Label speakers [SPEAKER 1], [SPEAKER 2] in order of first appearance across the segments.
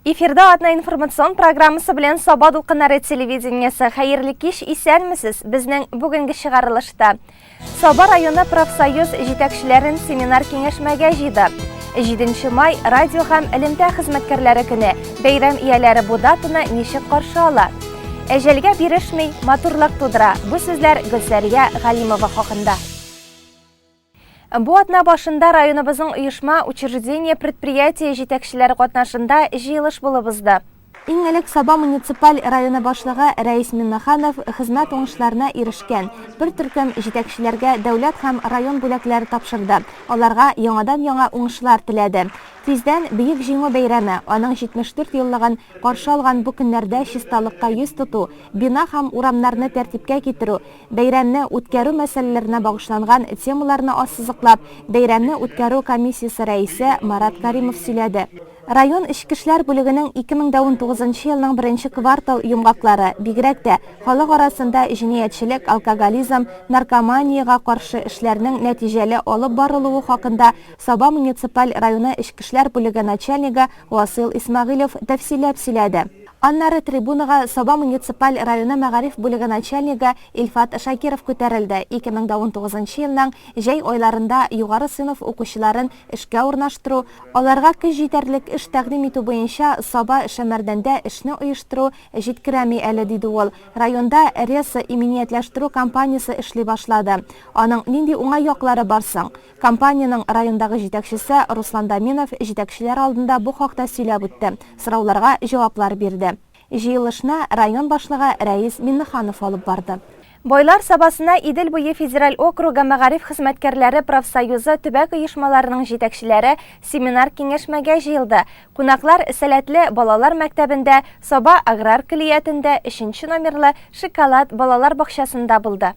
[SPEAKER 1] Эфирда атна информацион программасы белән Саба дулкыннары телевидениесе. Хәерле кич, исәнмесез. Безнең бүгенге чыгарылышта Саба районы профсоюз җитәкчеләрен семинар киңәшмәгә җыйды. 7 май радио һәм элемтә хезмәткәрләре көне. Бәйрәм ияләре бу датаны ничек каршы ала? Әҗәлгә бирешми, матурлык тудыра. Бу сүзләр Гөлсәрия Галимова хакында. Бу атна башында районыбызның оешма, учреждение, предприятие җитәкчеләре катнашында җыелыш булып узды. Иң элек Саба муниципаль районы башлыгы Рәис Миңнеханов хезмәт уңышларына ирешкән бер төркем җитәкчеләргә дәүләт һәм район бүләкләре тапшырды, аларга яңадан-яңа уңышлар теләде. Тиздән Бөек Җиңү бәйрәме, аның 74 еллыгын каршы алган бу көннәрдә чисталыкка йөз тоту, бина һәм урамнарны тәртипкә китерү, Бәйрәмне үткәрү мәсьәләләренә багышланган темаларны ассызыклап, бәйрәмне үткәрү комиссиясе рәисе Марат Каримов сөйләде. Район эчке эшләр бүлегенең 2019 нчы елның беренче квартал йомгаклары, бигрәк тә, халык арасында җинаятьчелек, алкоголизм, наркоманиягә каршы эшләрнең нәтиҗәле алып барылуы хакында Саба муниципаль районы эчке эшләр бүлеге начальнигы Васыйл Исмәгыйлев тәфсилләп сөйләде. Аннары трибунага Саба муниципаль районы мәгариф бүлеге начальнигы Илфат Шакиров күтәрелде, 2019 нчы елның җәй айларында югары сыйныф укучыларын эшкә урнаштыру, аларга көч җитәрлек эш тәкъдим итү буенча Саба Шәмәрдәндә эшне оештыру җиткерәми әле, диде ул. Районда РЕСА иминиятләштерү компаниясе эшли башлады. Аның нинди уңай яклары бар соң? Компаниянең райондагы җитәкчесе Руслан Даминов җитәкчеләр алдында бу хакта сөйләп үтте, сорауларга җаваплар бирде. Җыелышны район башлыгы Рәис Миннеханов алып барды. Байлар Сабасына Идел буе федераль округы мәгариф хезмәткәрләре профсоюзы төбәк оешмаларының җитәкчеләре семинар-киңәшмәгә җыелды. Кунаклар Сәләтле балалар мәктәбендә, Саба аграр көллиятендә, өченче номерлы Шоколад балалар бакчасында булды.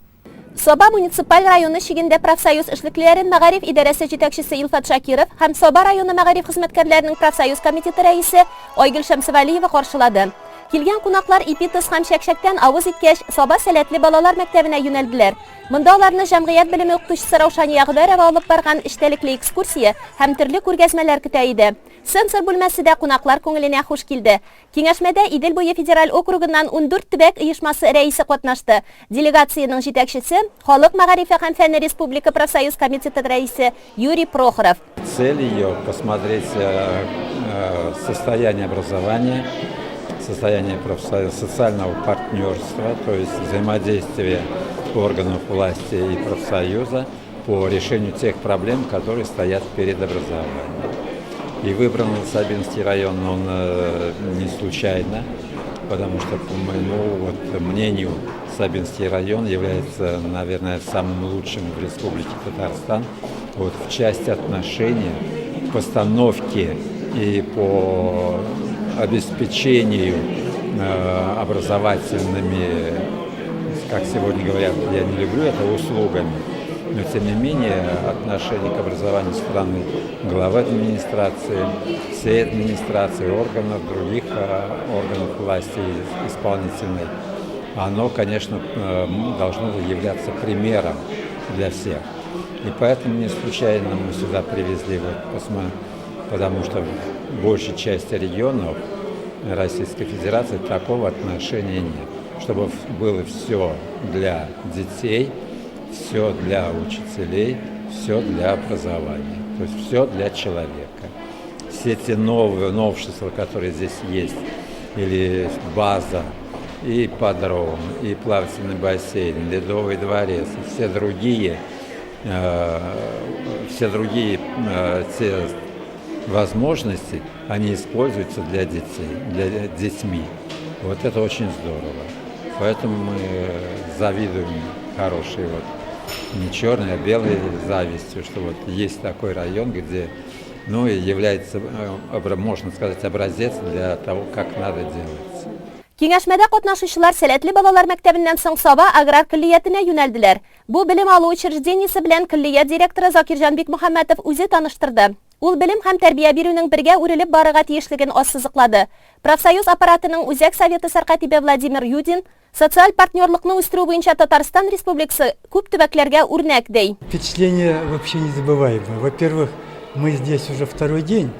[SPEAKER 2] Саба муниципаль районы чигендә профсоюз эшлеклеләрен мәгариф идарәсе җитәкчесе Илфат Шакиров һәм Саба районы мәгариф хезмәткәрләренең профсоюз комитеты рәисе Айгөл Шәмсевалиева каршылады. Килгән кунаклар ипи-тоз һәм чәкчәктән авыз иткәч, Саба сәләтле балалар мәктәбенә юнәлделәр. Монда аларны җәмгыять белеме укытучысы Раушания Гомәрова алып барган эчтәлекле экскурсия һәм төрле күргәзмәләр көтә иде. Сенсор бүлмәсе дә кунаклар күңеленә хуш килде. Киңәшмәдә Идел буе федераль округыннан 14 төбәк оешмасы рәисе катнашты. Делегациянең җитәкчесе, Халык мәгарифе һәм фәне республика профсоюз комитеты рәисе Юрий Прохоров.
[SPEAKER 3] Цель ее посмотреть состояние образования, состояние социального партнерства, то есть взаимодействие органов власти и профсоюза по решению тех проблем, которые стоят перед образованием. И выбран Сабинский район он не случайно, потому что, по моему вот мнению, Сабинский район является, наверное, самым лучшим в Республике Татарстан вот, в части отношения, постановки и по обеспечению образовательными, как сегодня говорят, я не люблю это, услугами, но тем не менее отношение к образованию страны главы администрации, всей администрации, органов, других органов власти исполнительной, оно, конечно, должно являться примером для всех. И поэтому не случайно мы сюда привезли, вот, потому что в большей части регионов Российской Федерации такого отношения нет. Чтобы было все для детей, все для учителей, все для образования, то есть все для человека. Все те новые новшества, которые здесь есть, или база, и ипподром, и плавательный бассейн, ледовый дворец, и все другие те возможности, они используются для детей, для детьми. Вот это очень здорово. Поэтому мы завидуем хорошей вот не черной, а белой завистью, что вот есть такой район, где, ну, и является, можно сказать, образец для того, как надо делать.
[SPEAKER 2] Киңәшмәдә катнашучылар Сәләтле балалар мәктәбеннән соң Саба аграр көллиятенә юнәлделәр. Бу белем алу учреждениесе белән көллият директоры Закирҗан Бикмөхәммәтов үзе таныштырды. Ул белем һәм тәрбия бирүнең бергә үрелеп барырга тиешлеген ассызыклады. Профсоюз аппаратының Үзәк советы сәркатибе Владимир Юдин, социаль партнерлыкны үстерү буенча Татарстан Республикасы күп төбәкләргә үрнәк, ди.
[SPEAKER 4] Впечатление вообще незабываемое. Во-первых, мы здесь уже второй день.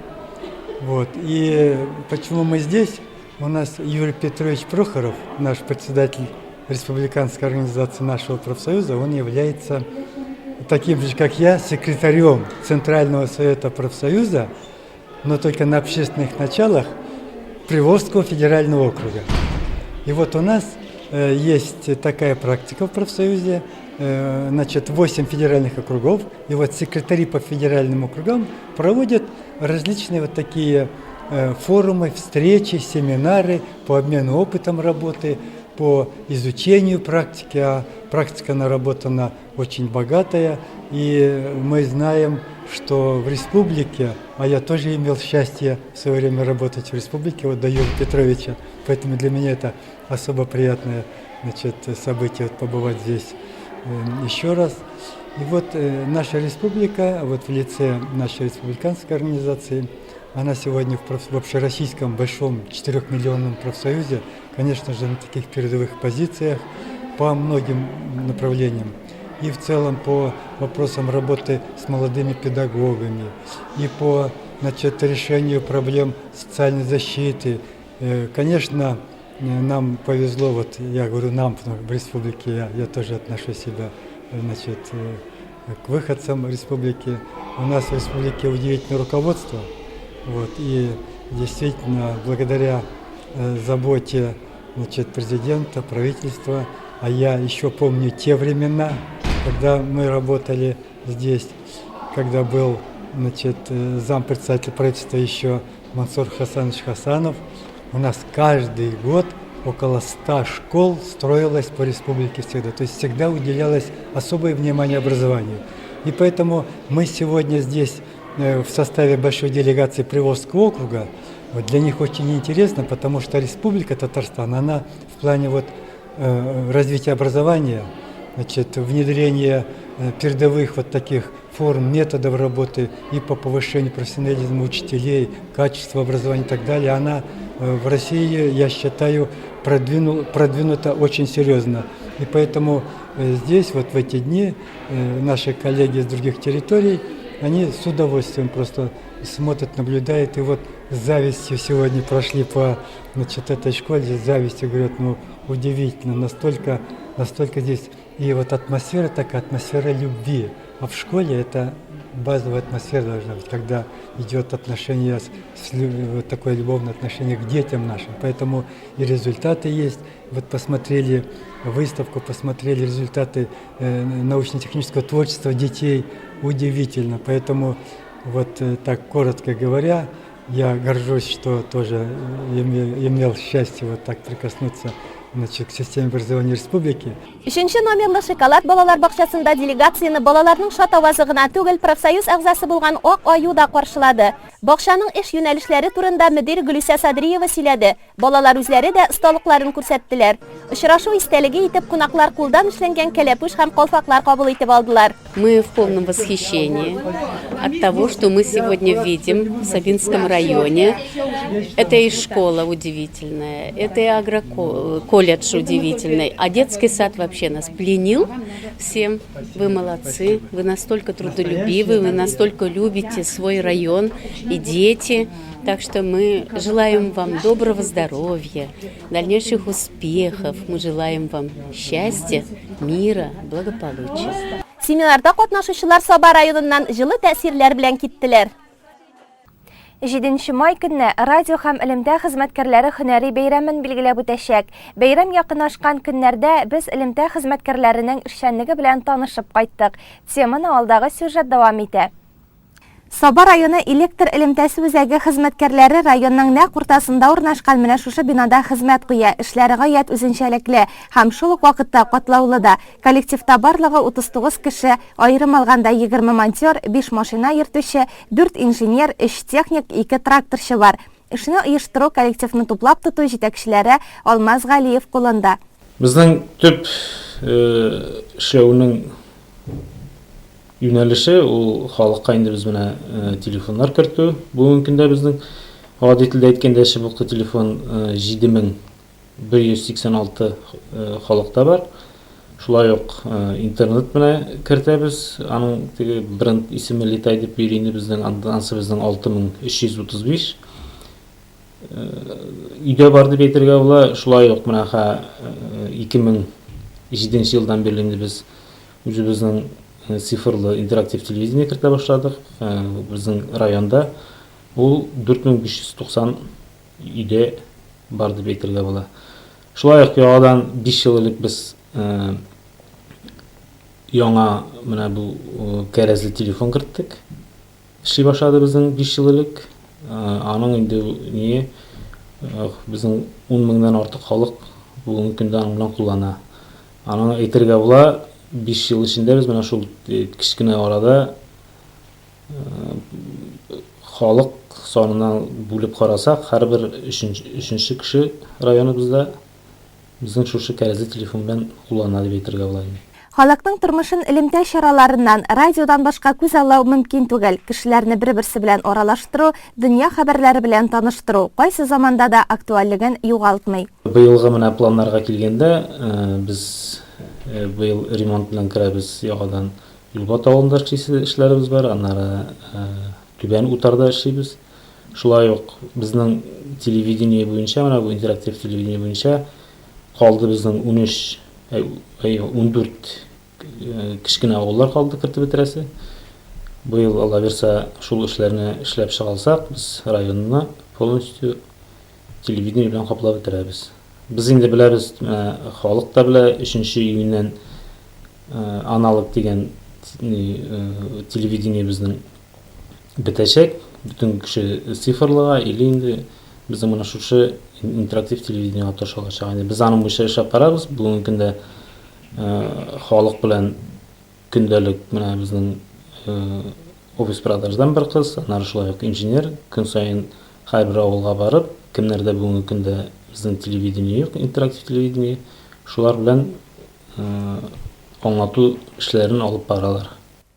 [SPEAKER 4] Вот. И почему мы здесь? У нас Юрий Петрович Прохоров, наш председатель республиканской организации нашего профсоюза, он является таким же, как я, секретарем Центрального совета профсоюза, но только на общественных началах Приволжского федерального округа. И вот у нас есть такая практика в профсоюзе, значит, 8 федеральных округов, и вот секретари по федеральным округам проводят различные вот такие форумы, встречи, семинары по обмену опытом работы, по изучению практики, а практика наработана очень богатая, и мы знаем, что в республике, а я тоже имел счастье в свое время работать в республике, вот до Юрия Петровича, поэтому для меня это особо приятное, значит, событие вот побывать здесь еще раз. И вот наша республика, вот в лице нашей республиканской организации, она сегодня в общероссийском большом 4-миллионном профсоюзе, конечно же, на таких передовых позициях по многим направлениям. И в целом по вопросам работы с молодыми педагогами, и по, значит, решению проблем социальной защиты. Конечно, нам повезло, вот я говорю нам, потому что в республике я тоже отношу себя, значит, к выходцам республики. У нас в республике удивительное руководство. Вот, и действительно, благодаря заботе, значит, президента, правительства, а я еще помню те времена, когда мы работали здесь, когда был, значит, зампредседатель правительства еще Мансур Хасанович Хасанов, у нас каждый год около 100 школ строилось по республике всегда. То есть всегда уделялось особое внимание образованию. И поэтому мы сегодня здесь в составе большой делегации Приволжского округа. Вот для них очень интересно, потому что Республика Татарстан, она в плане вот развития образования, значит, внедрения передовых вот таких форм, методов работы и по повышению профессионализма учителей, качества образования и так далее, она в России, я считаю, продвинута очень серьезно. И поэтому здесь вот в эти дни наши коллеги из других территорий, они с удовольствием просто смотрят, наблюдают. И вот с завистью сегодня прошли по, значит, этой школе, с завистью говорят, ну удивительно, настолько, настолько здесь. И вот атмосфера такая, атмосфера любви. А в школе это базовая атмосфера должна быть, когда идет отношение, вот такое любовное отношение к детям нашим. Поэтому и результаты есть. Вот посмотрели выставку, посмотрели результаты научно-технического творчества детей. Удивительно. Поэтому вот так коротко говоря, я горжусь, что тоже имел счастье вот так прикоснуться, значит, к системе образования республики.
[SPEAKER 2] Өченче номерлы «Шоколад» балалар бакчасында делегацияне балаларның шат авазы гына түгел, профсоюз әгъзасы булган ак аю да каршылады. Бакчаның эш юнәлешләре турында мөдир Гөлүсә Садриева сөйләде. Балалар үзләре дә осталыкларын күрсәттеләр. Очрашу истәлеге итеп кунаклар кулдан эшләнгән кәләпүш һәм калфаклар кабул итеп алдылар.
[SPEAKER 5] Мы в полном восхищении от того, что мы сегодня видим в Сабинском районе. Это и школа удивительная, это и агроколледж удивительный, а детский сад вообще нас пленил всем. Вы молодцы, вы настолько трудолюбивы, вы настолько любите свой район и дети. Так что мы желаем вам доброго здоровья, дальнейших успехов. Мы желаем вам счастья, мира, благополучия.
[SPEAKER 2] Семинарда катнашучылар Саба районыннан җылы тәэсирләр белән киттеләр.
[SPEAKER 1] 7 май көнне радио һәм элемтә хезмәткәрләре һөнәри бәйрәмен билгеләп үтәчәк. Бәйрәм якынлашкан көннәрдә без элемтә хезмәткәрләренең эшчәнлеге белән танышып кайттык. Теманы алдагы сюжет дәвам итә. Саба районы электр элемтәсе үзәге хезмәткәрләре районның нәкъ уртасында урнашкан менә шушы бинада хезмәт куя. Эшләре гаять үзенчәлекле һәм шул ук вакытта катлаулы да. Коллективта барлыгы 39 кеше, аерым алганда 20 монтер, 5 машина йөртүче, 4 инженер, 3 техник, 2 тракторчы бар. Эшне оештыру, коллективны туплап тоту җитәкчеләре Алмаз Галиев кулында.
[SPEAKER 6] Безнең төп эшләүнең юнәлеше ул халыкка инде без менә телефоннар кертү. Бүгенге көндә безнең гади телдә әйткәндә чыбыклы телефон 7186 халыкта бар. Шулай ук интернет менә кертәбез. Аның теге бренд исеме Литай дип йөри инде безнең, ансы безнең 6335. өйдә бар дип әйтергә була. Шулай ук менә ха 2007 елдан бирле инде без үзебезнең цифрлы интерактив телевидение кертә башладык. Безнең районда ул 4590 өйдә бар дип әйтергә була. Шулай ук яңадан 5 ел элек без яңа менә бу кәрәзле телефон керттек. Эшли башлады безнең 5 ел элек. Аның инде ние безнең 10 меңнән артык халык бүгенге көндә аның белән куллана. Аның әйтергә була, 5 ел эчендә без менә шул кечкенә арада халык санына бүлеп карасак, һәрбер өченче кеше районыбызда безнең шушы кәрәзле телефон белән куллана дип әйтергә була инде.
[SPEAKER 1] Халыкның тормышын элемтә чараларыннан, радиодан башка күзаллау мөмкин түгел. Кешеләрне бер-берсе белән аралаштыру, дөнья хәбәрләре белән таныштыру кайсы заманда да актуальлеген югалтмый.
[SPEAKER 6] Быелгы менә планнарга килгәндә, без быел ремонт белән керәбез яңадан. Юлбат авылында эшлисе эшләребез бар, аннары Түбән Утарда эшлибез. Шулай ук безнең телевидение буенча, менә бу интерактив телевидение буенча калды безнең 13, әй, 14 кечкенә авыллар калды кертеп бетерәсе. Быел, Алла бирса, шул эшләрне эшләп чыга алсак, без районны полностью телевидение белән каплап бетерәбез. Без инде беләбез, менә халык та белә, 3 июньнән аналог дигән телевидение безнең бетәчәк, бөтен кеше цифрлыга или инде безнең менә шушы интерактив телевидениега таш алачак. Инде без аның буенча эшләп барабыз. Бүгенге көндә халык белән көндәлек менә безнең офис продаждан бер кыз, аннары шулай ук инженер көн саен һәрбер авылга барып, кемнәрдә бүгенге көндә безнең телевидение юк, интерактив телевидение, шулар белән аңлату эшләрен алып баралар.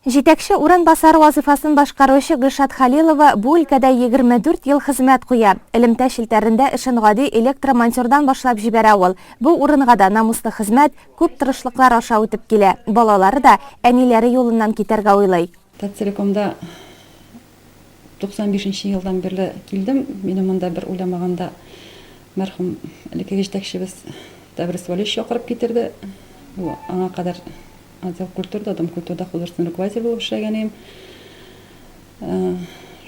[SPEAKER 1] Җитәкче урынбасары вазыйфасын башкаручы Гөлшат Хәлилова бу өлкәдә 24 ел хезмәт куя. Элемтә челтәрендә эшен гади электромонтердан башлап җибәрә ул. Бу урынга да намуслы хезмәт, күп тырышлыклар аша үтеп килә. Балалары да әниләре юлыннан китәргә уйлый.
[SPEAKER 7] Таттелекомда 95 нче елдан бирле килдем. Мине монда бер уйламаганда мәрхүм элеккеге җитәкчебез Тәбрис Вәлиевич чакырып китерде. Ул аңа кадәр отдел культурада, Дом культурада художественный руководитель булып эшләгән идем.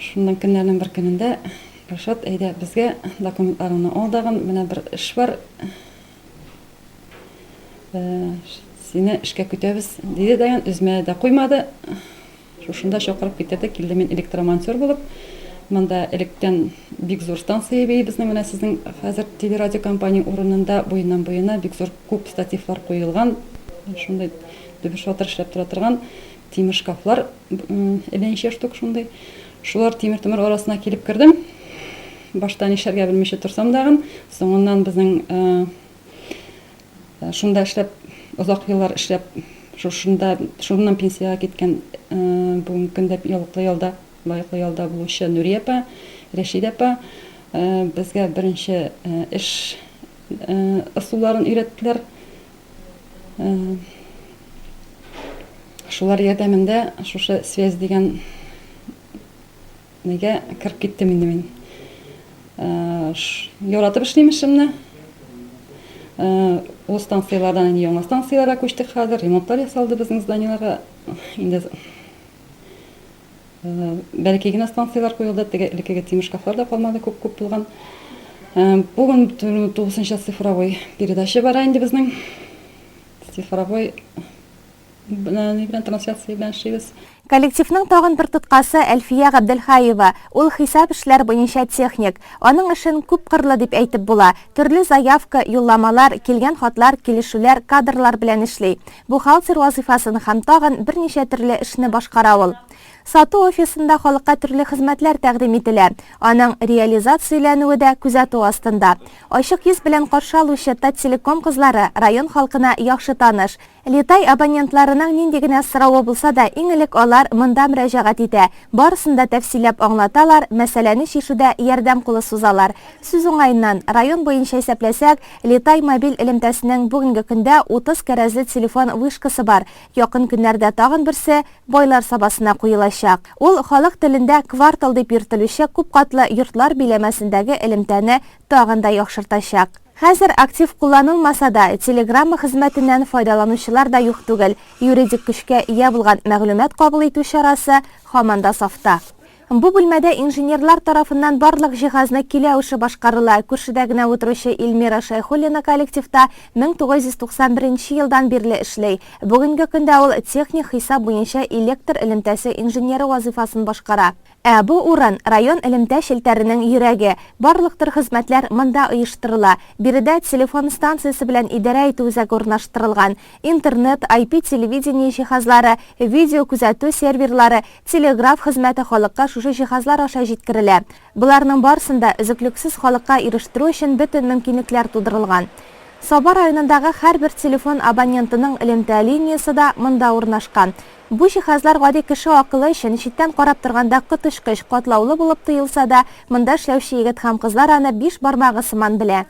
[SPEAKER 7] Шуннан көннәрнең бер көнендә Рашат, әйдә безгә документларыңны ал дагын, менә бер эш бар. Сине эшкә көтәбез, диде дагын, өзмәде дә куймады. Шушында чакырып китерде, килдем мин электромонтер булып. Монда электән бик зур станция бии безнең менә сезнең хәзер телерадиокомпания урынында буеннан буена бик зур күп стативлар куелган, шундый дөбер-шатыр эшләп тора торган тимер шкафлар әллә ничә штук шундый. Шулар тимер-томыр арасына килеп кердем. Башта нишләргә белмичә торсам дагын, соңыннан безнең Шунда эшләп, озак еллар эшләп, шушында, шуннан пенсиягә киткән, бүгенге көндә ялыклы ялда, лаеклы ялда булучы Нурия апа, Рәшидә апа безгә беренче эш ысулларын өйрәттеләр. Шулар ярдәмендә шушы связь дигән Нигә кереп киттем инде мин. Яратып эшлим эшемне. Ул станцияләрдән инде яңа станцияләргә күчтек хәзер. Ремонтлар ясалды безнең зданиеләргә. Инде бәләкәй генә станцияләр куелды. Теге элеккеге тимер шкафлар да калмады, күп-күп булган. Бүген тулысынча цифровой передача бара инде безнең. Цифровой Ни белән трансляция белән эшлибез.
[SPEAKER 1] Коллективның тагын бер тоткасы Әлфия Габделхаева. Ул хисап эшләр буенча техник. Аның эшен күпкырлы дип әйтеп була. Төрле заявка, юлламалар, килгән хатлар, килешүләр, кадрлар белән эшли. Бухгалтер вазыйфасын һәм тагын берничә төрле эшне башкара ул. Сату офисында халыкка төрле хезмәтләр тәкъдим ителә. Аның реализацияләнүе дә күзәтү астында. Ачык йөз белән каршы алучы Таттелеком кызлары район халкына яхшы таныш. Летай абонентларының нинди генә соравы булса да, иң элек алар монда мөрәҗәгать итә. Барысын да тәфсилләп аңлаталар, мәсьәләне чишүдә ярдәм кулы сузалар. Сүз уңаеннан, район буенча исәпләсәк, Летай мобиль элемтәсенең бүгенге көндә 30 кәрәзле телефон вышкасы бар. Якын көннәрдә тагын берсе Байлар Сабасына куелачак. Ул халык телендә квартал дип йөртелүче күпкатлы йортлар биләмәсендәге элемтәне тагын да яхшыртачак. Хәзер актив кулланылмаса да, телеграмма хезмәтеннән файдаланучылар да юк түгел. Юридик көчкә ия булган мәгълүмат кабул итү чарасы һаман да сафта. Бу бүлмәдә инженерлар тарафыннан барлык җиһазны көйләү эше башкарыла. Күршедә генә утыручы Эльмира Шәйхуллина коллективта 1991 нче елдан бирле эшли. Бүгенге көндә ул техник хисап буенча электр элемтәсе инженеры вазыйфасын башкара. Ә бу урын, район элемтә челтәренең йөрәге. Барлык төр хезмәтләр монда оештырыла. Биредә телефон станциясе белән идарә итү үзәге урнаштырылган. Интернет, IP-телевидение җиһазлары, видеокүзәтү серверлары, телеграф хезмәте халыкка шушы җиһазлар аша җиткерелә. Боларның барысын да өзеклексез халыкка ирештерү өчен бөтен мөмкинлекләр тудырылган. Саба районындагы һәрбер телефон абонентының элемтә линиясе дә монда урнашкан. Бу җиһазлар гади кеше акылы өчен читтән карап торганда коточкыч катлаулы булып тоелса да, монда эшләүче егет һәм кызлар аны биш бармагы сыман белә.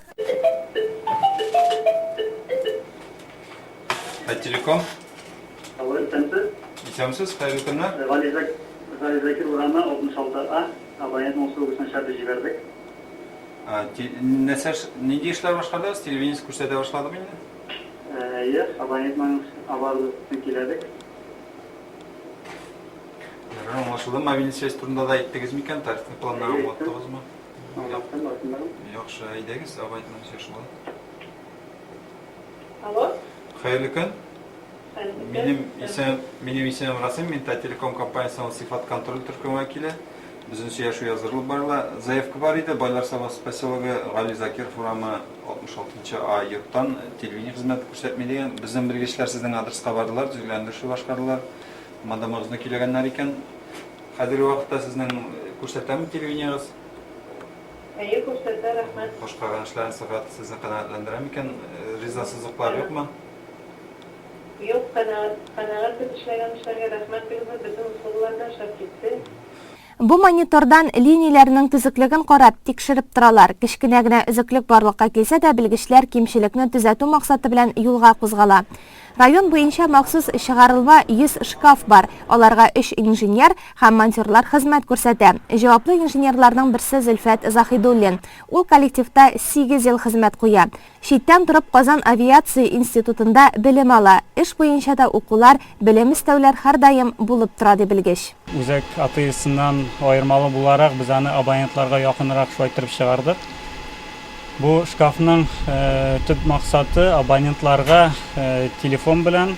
[SPEAKER 8] Таттелеком.
[SPEAKER 9] Алло, исәнмесез.
[SPEAKER 8] Исәнмесез, хәерле көннәр.
[SPEAKER 9] Гали Зак Гали Закир урамы, 66 А, абонентның услугасын эшләп җибәрдек.
[SPEAKER 8] Нәрсә, нинди эшләр башкардыгыз? Телевидение күрсәтә башладымы инде?
[SPEAKER 9] Әйе, абонентның оборудованиесен көйләдек.
[SPEAKER 8] Ярар, аңлашылды. Мобильный связь турында да әйттегез микән? Тарифный планнар аңлаттыгызмы?
[SPEAKER 9] Аңлаттым, барысын да.
[SPEAKER 8] Яхшы, әйдәгез, абонент белән сөйләшеп алыйк.
[SPEAKER 10] Алло.
[SPEAKER 8] Хәерле көн. Минем исемем, минем исемем Расим, мин Тателеком компаниясенең сыйфат контроль төркеме вәкиле. Безнең сөйләшү яздырылып барыла. Заявка бар иде, Байлар Сабасы поселогы, Гали Закиров урамы, 66 нчы А йорттан телевидение хезмәте күрсәтми дигән. Безнең белгечләр сезнең адреска бардылар, төзекләндерү башкардылар. Модемыгызны көйләгәннәр икән. Хәзерге вакытта сезнең күрсәтәме телевидениегез?
[SPEAKER 10] Әйе, күрсәтә, рәхмәт.
[SPEAKER 8] Башкарган эшләрнең сыйфаты сезне канәгатьләндерә микән? Ризасызлыклар юкмы?
[SPEAKER 10] Юк, канәгать, канәгать без эшләгән эшләргә, рәхмәт бик зур, бөтен услугалар да шәп китте.
[SPEAKER 1] Бу монитордан линияләрнең төзеклеген карап, тикшереп торалар. Кечкенә генә өзеклек барлыкка килсә дә, белгечләр кимчелекне төзәтү максаты белән юлга кузгала. Район буенча махсус чыгарылма 100 шкаф бар, аларга өч инженер һәм монтерлар хезмәт күрсәтә. Җаваплы инженерларның берсе Зөлфәт Заһидуллин. Ул коллективта сигез ел хезмәт куя. Читтән торып Казан авиация институтында белем ала. Эш буенча да укулар, белем өстәүләр һәрдаим булып тора, ди белгеч.
[SPEAKER 11] Үзәк АТСыннан аермалы буларак, без аны абонентларга якынрак шулай иттереп чыгардык. Бу шкафның төп максаты, абонентларга телефон белән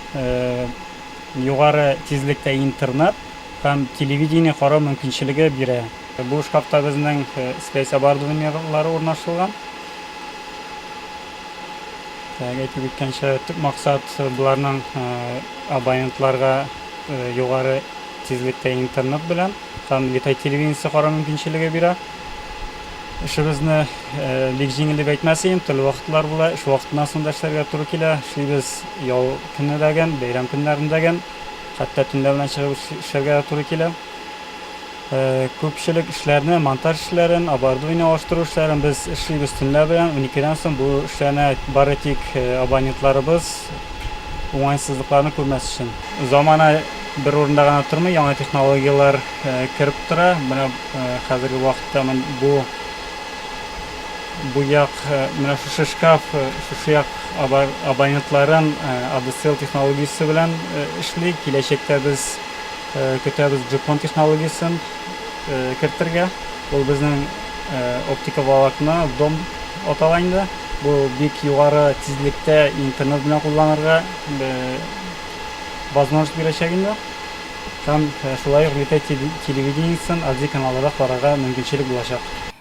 [SPEAKER 11] югары тизлектә интернет һәм телевидение карау мөмкинчелеге бирә. Бу шкафта безнең связь оборудованиеләре урнашылган. Әйтеп үткәнчә, төп максат боларның абонентларга югары тизлектә интернет белән һәм летай телевидениесе карау мөмкинчелеге бирә. Эшебезне бик җиңел дип әйтмәс идем, төрле вакытлар була, эш вакытыннан соң да эшләргә туры килә. Эшлибез ял көне дә ген, бәйрәм көннәрендә ген, хәтта төнлә белән чыгып эшләргә дә туры килә. Күпчелек эшләрне, монтаж эшләрен, оборудование алыштыру эшләрен без эшлибез төнлә белән, уникедән соң. Бу эшләрне бары тик абонентларыбыз уңайсызлыкларны күрмәс өчен. Замана бер урында гына тормый, яңа технологияләр кереп тора. Менә хәзерге вакытта бу бу як менә шушы шкаф, шушы як абонентларын ADSL технологиясе белән эшли. Киләчәктә без көтәбез GPON технологиясен кертергә. Ул безнең оптика волокна дом атала инде. Бу бик югары тизлектә интернет белән кулланырга возможность бирәчәк инде. Һәм шулай ук Литай телевидениесен HD каналда карарга мөмкинчелек булачак.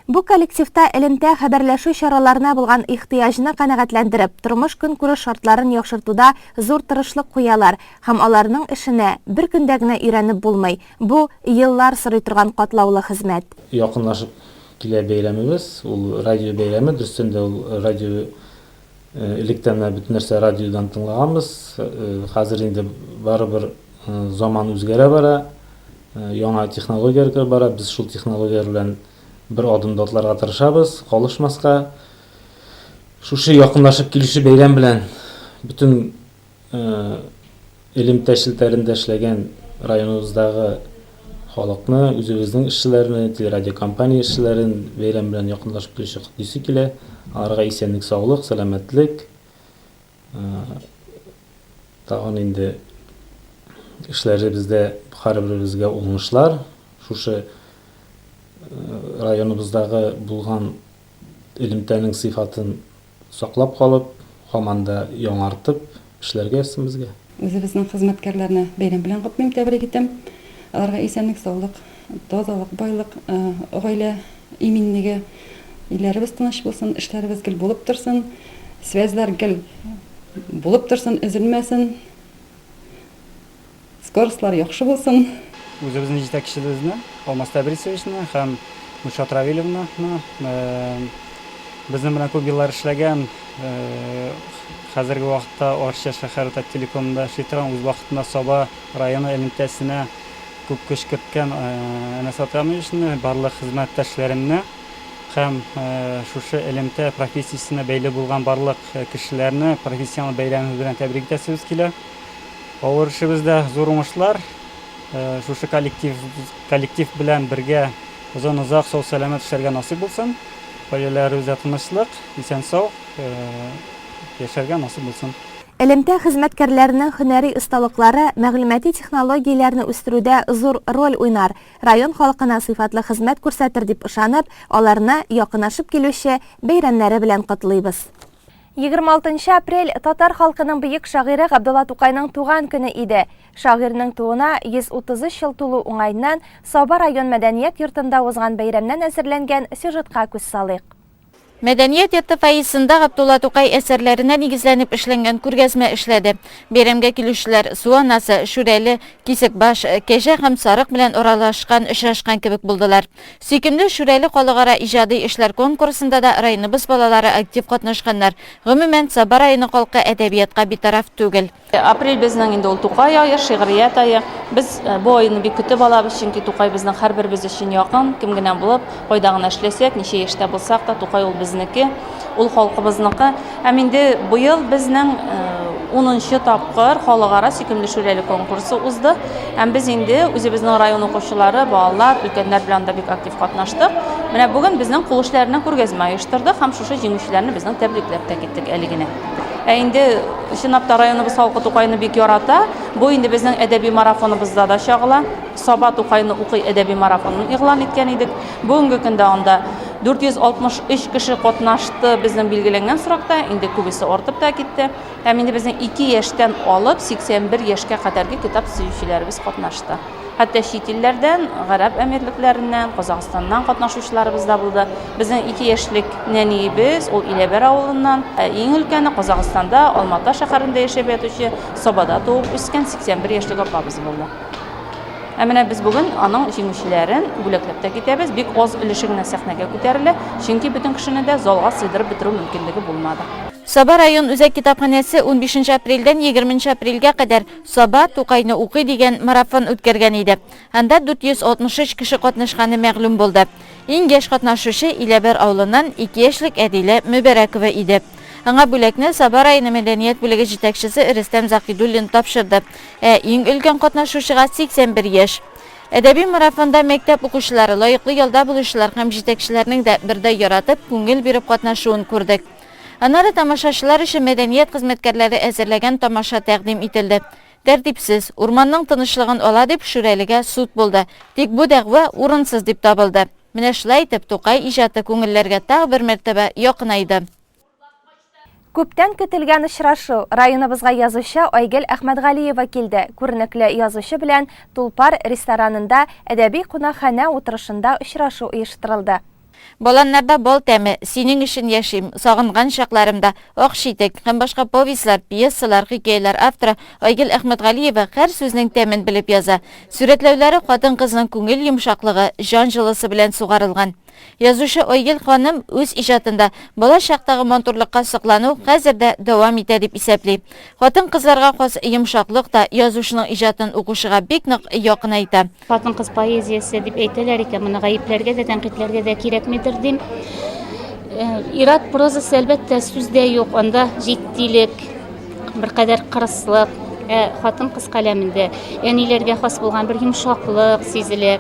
[SPEAKER 1] Бу коллективта элемтә хәбәрләшү чараларына булган ихтыяҗны канәгатьләндереп, тормыш-көнкүреш шартларын яхшыртуда зур тырышлык куялар һәм аларның эшенә бер көндә генә өйрәнеп булмый, бу, еллар сорый торган катлаулы хезмәт.
[SPEAKER 6] Якынлашып килә бәйрәмебез, ул радио бәйрәме, дөрестән дә ул радио. Электән менә бөтен нәрсә радиодан тыңлаганбыз. Хәзер инде барыбер заман үзгәрә бара, яңа технологияләр кереп бара. Без шул технологияләр белән бер адымда атларга тырышабыз, калышмаска. Шушы якынлашып килүче бәйрәм белән бөтен Элемтә челтәрендә эшләгән районыбыздагы халыкны, үзебезнең эшчеләрне, телерадиокомпания эшчеләрен бәйрәм белән якынлашып килүче котлыйсы килә. Аларга исәнлек-саулык, сәламәтлек, тагын инде эшләребездә һәрберебезгә уңышлар. Шушы районыбыздагы булган элемтәнең сыйфатын Саклап калып, һаман да яңартып эшләргә язсын безгә.
[SPEAKER 7] Үзебезнең хезмәткәрләрне бәйрәм белән котлыйм, тәбрик итәм. Аларга исәнлек, саулык, тазалык, байлык, гаилә иминлеге, илләребез тыныч булсын, эшләребез гел булып торсын, связьлар гел булып торсын, өзелмәсен. Скоростьлар яхшы булсын.
[SPEAKER 11] Үзебезнең җитәкчебезне, Алмаз Тәбрисовичны һәм Гөлшат Равилевнаны, безнең белән күп еллар эшләгән, хәзерге вакытта Арча шәһәре Таттелекомында эшли торган, үз вакытында Саба районы элемтәсенә күп көч керткән Әнәс Атрамовичны, барлык хезмәттәшләремне һәм шушы элемтә профессиясенә бәйле булган барлык кешеләрне профессиональ бәйрәмебез белән тәбрик итәсебез килә. Авыр эшебездә зур уңышлар. Шушы коллектив, коллектив белән бергә озын-озак сау-сәламәт эшләргә насыйп булсын. Гаиләләребездә тынычлык, исән-сау яшәргә насыйп булсын.
[SPEAKER 1] Элемтә хезмәткәрләренең һөнәри осталыклары мәгълүмати технологияләрне үстерүдә зур роль уйнар, район халкына сыйфатлы хезмәт күрсәтер дип ышанып, аларны якынашып килүче бәйрәмнәре белән котлыйбыз. 26 нчы апрель татар халкының бөек шагыйре Габдулла Тукайның туган көне иде. Шагыйрьнең тууына 133 ел тулу уңаеннан Саба район мәдәният йортында узган бәйрәмнән әзерләнгән сюжетка күз салыйк.
[SPEAKER 12] Мәдәният йорты фойесында Габдулла Тукай әсәрләренә нигезләнеп эшләнгән күргәзмә эшләде. Бәйрәмгә килүчеләр Су анасы, Шүрәле, Кисекбаш, Кәҗә һәм Сарык белән аралашкан, очрашкан кебек булдылар. Сөйкемле Шүрәле халыкара иҗади эшләр конкурсында да районыбыз балалары актив катнашканнар. Гомумән, Саба районы халкы әдәбиятка битараф түгел.
[SPEAKER 13] Апрель безнең инде ул Тукай ае, шигърият ае. Без бу айны бик көтеп алабыз, чөнки Тукай безнең һәрберебез өчен якын, кем генә булып, кайда гына эшләсәк, ничә яшьтә булсак та, Тукай ул безнеке, ул халкыбызныкы. Һәм инде быел безнең унынчы тапкыр халыкара Сөйкемле Шүрәле конкурсы узды. Һәм без инде үзебезнең район укучылары, балалар, өлкәннәр белән анда бик актив катнаштык. Менә бүген безнең кул эшләреннән күргәзмә оештырдык һәм шушы җиңүчеләрне безнең тәбрикләп тә киттек әле генә. Ә инде чынлап та районыбыз халкы Тукайны бик ярата. Бу инде безнең әдәби марафоныбызда да чагыла. Саба Тукайны укый әдәби марафонын игълан иткән идек. Бүгенге көндә анда 463 кеше катнашты безнең билгеләнгән срокта, инде күбесе артып та китте. Һәм инде безнең 2 яшьтән алып 81 яшькә кадәрге китап сөючеләребез катнашты. Хәтта чит илләрдән, Гарәп Әмирлекләреннән, Казахстаннан катнашучыларыбыз да булды. Безнең 2 яшьлек нәниебез, ул Иләбәр авылыннан, ә иң өлкәне Казахстанда, Алмата шәһәрендә яшәп ятучы, Сабада туып үскән 81 яшьлек апабыз булды. Ә менә без бүген аның җиңүчеләрен бүләкләп тә китәбез. Бик аз өлеше генә сәхнәгә күтәрелә, чөнки бөтен кешене дә залга сыйдырып бетерү мөмкинлеге булмады.
[SPEAKER 12] Саба район үзәк китапханәсе унбишенче апрельдән егерменче апрельгә кадәр Саба, Тукайны укый дигән марафон үткәргән иде. Анда 463 кеше катнашканы мәгълүм булды. Иң яшь катнашучы Иләбәр авылыннан ике яшьлек Әдилә Мөбәрәкова иде. Аңа бүләкне Саба районы мәдәният бүлеге җитәкчесе Рөстәм Заһидуллин тапшырды. Ә иң өлкән катнашучыга 81 яшь. Әдәби марафонда мәктәп укучылары, лаеклы ялда булучылар һәм җитәкчеләрнең дә бердәй яратып, күңел биреп катнашуын күрдек. Аннары тамашачылар өчен мәдәният хезмәткәрләре әзерләгән тамаша тәкъдим ителде. Тәртипсез, урманның тынычлыгын ала дип Шүрәлегә суд булды. Тик бу дәгъва урынсыз дип табылды. Менә шулай итеп Тукай иҗаты күңелләргә тагы бер мәртәбә якынайды.
[SPEAKER 1] Күптән көтелгән очрашу. Районыбызга язучы Айгөл Әхмәтгалиева килде. Күренекле язучы белән Тулпар ресторанында әдәби кунакханә утырышында очрашу оештырылды.
[SPEAKER 12] Баланнарда бал тәме, Синең өчен яшим, Сагынган чакларымда, Ак читек һәм башка повестьлар, пьесалар, хикәяләр авторы Айгөл Әхмәтгалиева һәр сүзнең тәмен белеп яза. Сурәтләүләре хатын-кызның күңел йомшаклыгы, җан җылысы белән сугарылган. Язучы Айгөл ханым үз иҗатында бала чактагы матурлыкка соклану хәзер дә дәвам итә дип исәпли. Хатын-кызларга хас йомшаклык та язучының иҗатын укучыга бик нык якынайта.
[SPEAKER 14] Хатын-кыз поэзиясе дип әйтәләр икән, моны гаепләргә дә, тәнкыйтьләргә дә кирәкмидер дим. Ир-ат прозасы, әлбәттә, сүз дә юк, анда җитдилек, беркадәр кырыслык, ә хатын-кыз каләмендә әниләргә хас булган бер йомшаклык сизелә.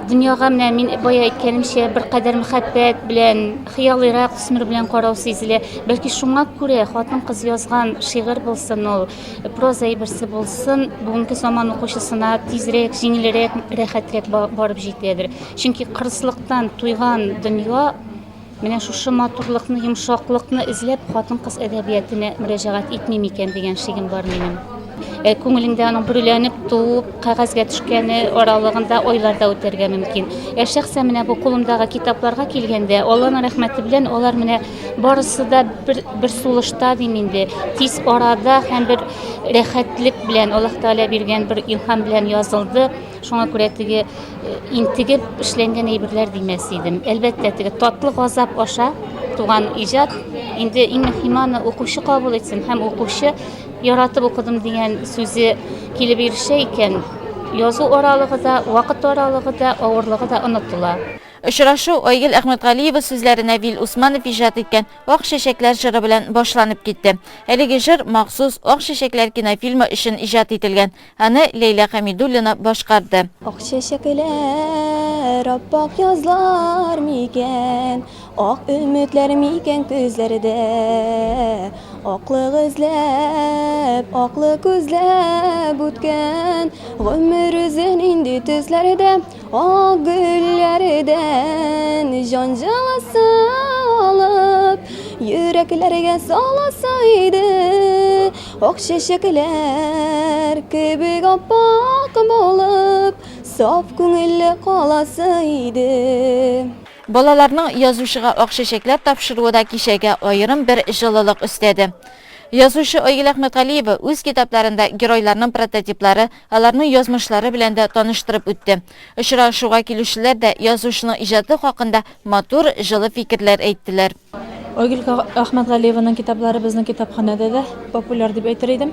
[SPEAKER 14] Дөньяга менә мин бая әйткәнемчә, беркадәр мәхәббәт белән, хыялыйрак төсмер белән карау сизелә. Бәлки шуңа күрә хатын-кыз язган шигырь булсын ул, проза әйберсе булсын, бүгенге заман укучысына тизрәк, җиңелрәк, рәхәтрәк барып җитәдер. Чөнки кырыслыктан туйган дөнья Менә шушы матурлыкны, йомшаклыкны эзләп, хатын-кыз әдәбиятенә мөрәҗәгать итми микән дигән шигем бар минем. Ә күңелеңдә аның бөреләнеп туып, кәгазьгә төшкәне аралыгында айлар да үтәргә мөмкин. Ә шәхсән менә бу кулымдагы китапларга килгәндә, Алланың рәхмәте белән алар менә барысы да бер, бер сулышта дим инде, тиз арада һәм бер рәхәтлек белән, Аллаһ Тәгалә биргән бер илһам белән язылды. Шуңа күрә теге интегеп эшләнгән әйберләр димәс идем. Әлбәттә, теге татлы газап аша туган иҗат инде иң мөһиме аны укучы кабул итсен һәм укучы яратып укыдым дигән сүзе килеп ирешә икән, язу аралыгы да, вакыт аралыгы да, авырлыгы да онытыла.
[SPEAKER 12] Очрашу Айгөл Әхмәтгалиева сүзләренә Вил Усманов иҗат иткән Ак чәчәкләр җыры белән башланып китте. Әлеге җыр махсус Ак чәчәкләр кинофильмы өчен иҗат ителгән. Аны Ләйлә Хәмидуллина башкарды.
[SPEAKER 15] Ак чәчәкләр, ап-ак язлар микән, Ак өметләр микән көзләрдә? Аклык эзләп, аклык күзләп үткән Гомер үзе нинди төсләрдә? Ак гөлләрдән җан җылысы алып, йөрәкләргә саласы иде. Ак чәчәкләр кебек аппак булып, саф күңелле каласы иде.
[SPEAKER 12] Балаларның язучыга ак чәчәкләр тапшыруы да кичәгә аерым бер җылылык өстәде. Язучы Айгөл Әхмәтгалиева үз китапларында геройларның прототиплары, аларның язмышлары белән дә таныштырып үтте. Очрашуга килүчеләр дә язучының иҗаты хакында матур, җылы фикерләр әйттеләр.
[SPEAKER 16] Айгөл Әхмәтгалиеваның китаплары безнең китапханәдә дә популяр дип әйтер идем.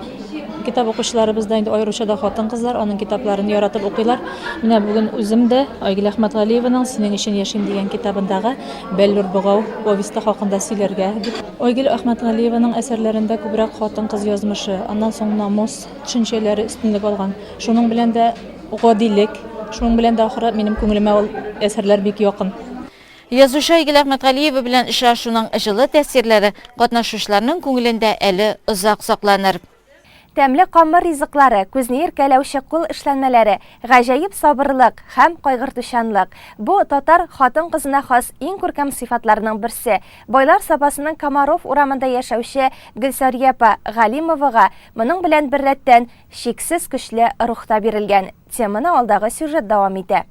[SPEAKER 16] Китап укучыларыбыз да инде аеруча да хатын-кызлар аның китапларын яратып укыйлар. Менә бүген үзем дә Айгөл Әхмәтгалиеваның Синең өчен яшим дигән китабындагы Бәллүр богау повесте хакында сөйләргә дип. Айгөл Әхмәтгалиеваның әсәрләрендә күбрәк хатын-кыз язмышы, аннан соң намус төшенчәләре өстенлек алган. Шуның белән дә гадилек, шуның белән дә ахыры минем күңелемә ул әсәрләр бик якын.
[SPEAKER 12] Язучы Айгөл Әхмәтгалиева белән очрашуның җылы тәэсирләре катнашучыларның күңелендә әле озак сакланыр.
[SPEAKER 1] Тәмле камыр ризыклары, күзне иркәләүче кул эшләнмәләре, гаҗәеп сабырлык һәм кайгыртучанлык. Бу, татар хатын-кызына хас иң күркәм сыйфатларның берсе. Байлар Сабасының Комаров урамында яшәүче Гөлсәрия апа Галимовага моның белән беррәттән чиксез көчле рух та бирелгән. Теманы алдагы сюжет дәвам итә.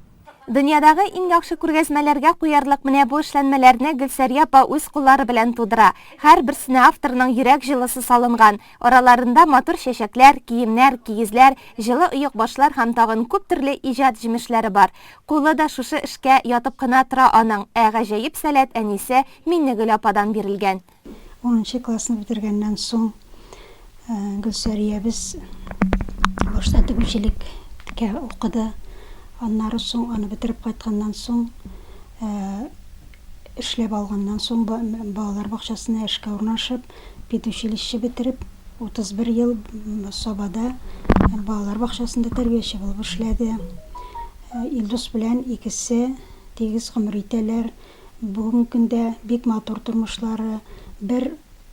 [SPEAKER 1] Дөньядагы иң яхшы күргәзмәләргә куярлык менә бу эшләнмәләрне Гөлсәрия апа үз куллары белән тудыра. Һәрберсенә авторның йөрәк җылысы салынган. Араларында матур чәчәкләр, киемнәр, киезләр, җылы оекбашлар һәм тагын күп төрле иҗат җимешләре бар. Кулы да шушы эшкә ятып кына тора аның, ә гаҗәеп сәләт әнисе Миннегөл ападан бирелгән.
[SPEAKER 17] Унынчы классны бетергәннән соң Гөлсәриябез башта тегүчелеккә укыды. Аннары соң аны бетереп кайтканнан соң эшләп алганнан соң балалар бакчасына эшкә урнашып, педучилище бетереп, 31 ел Сабада балалар бакчасында тәрбияче булып эшләде. Илдус белән икесе тигез гомер итәләр. Бүгенге көндә бик матур тормышлары, бер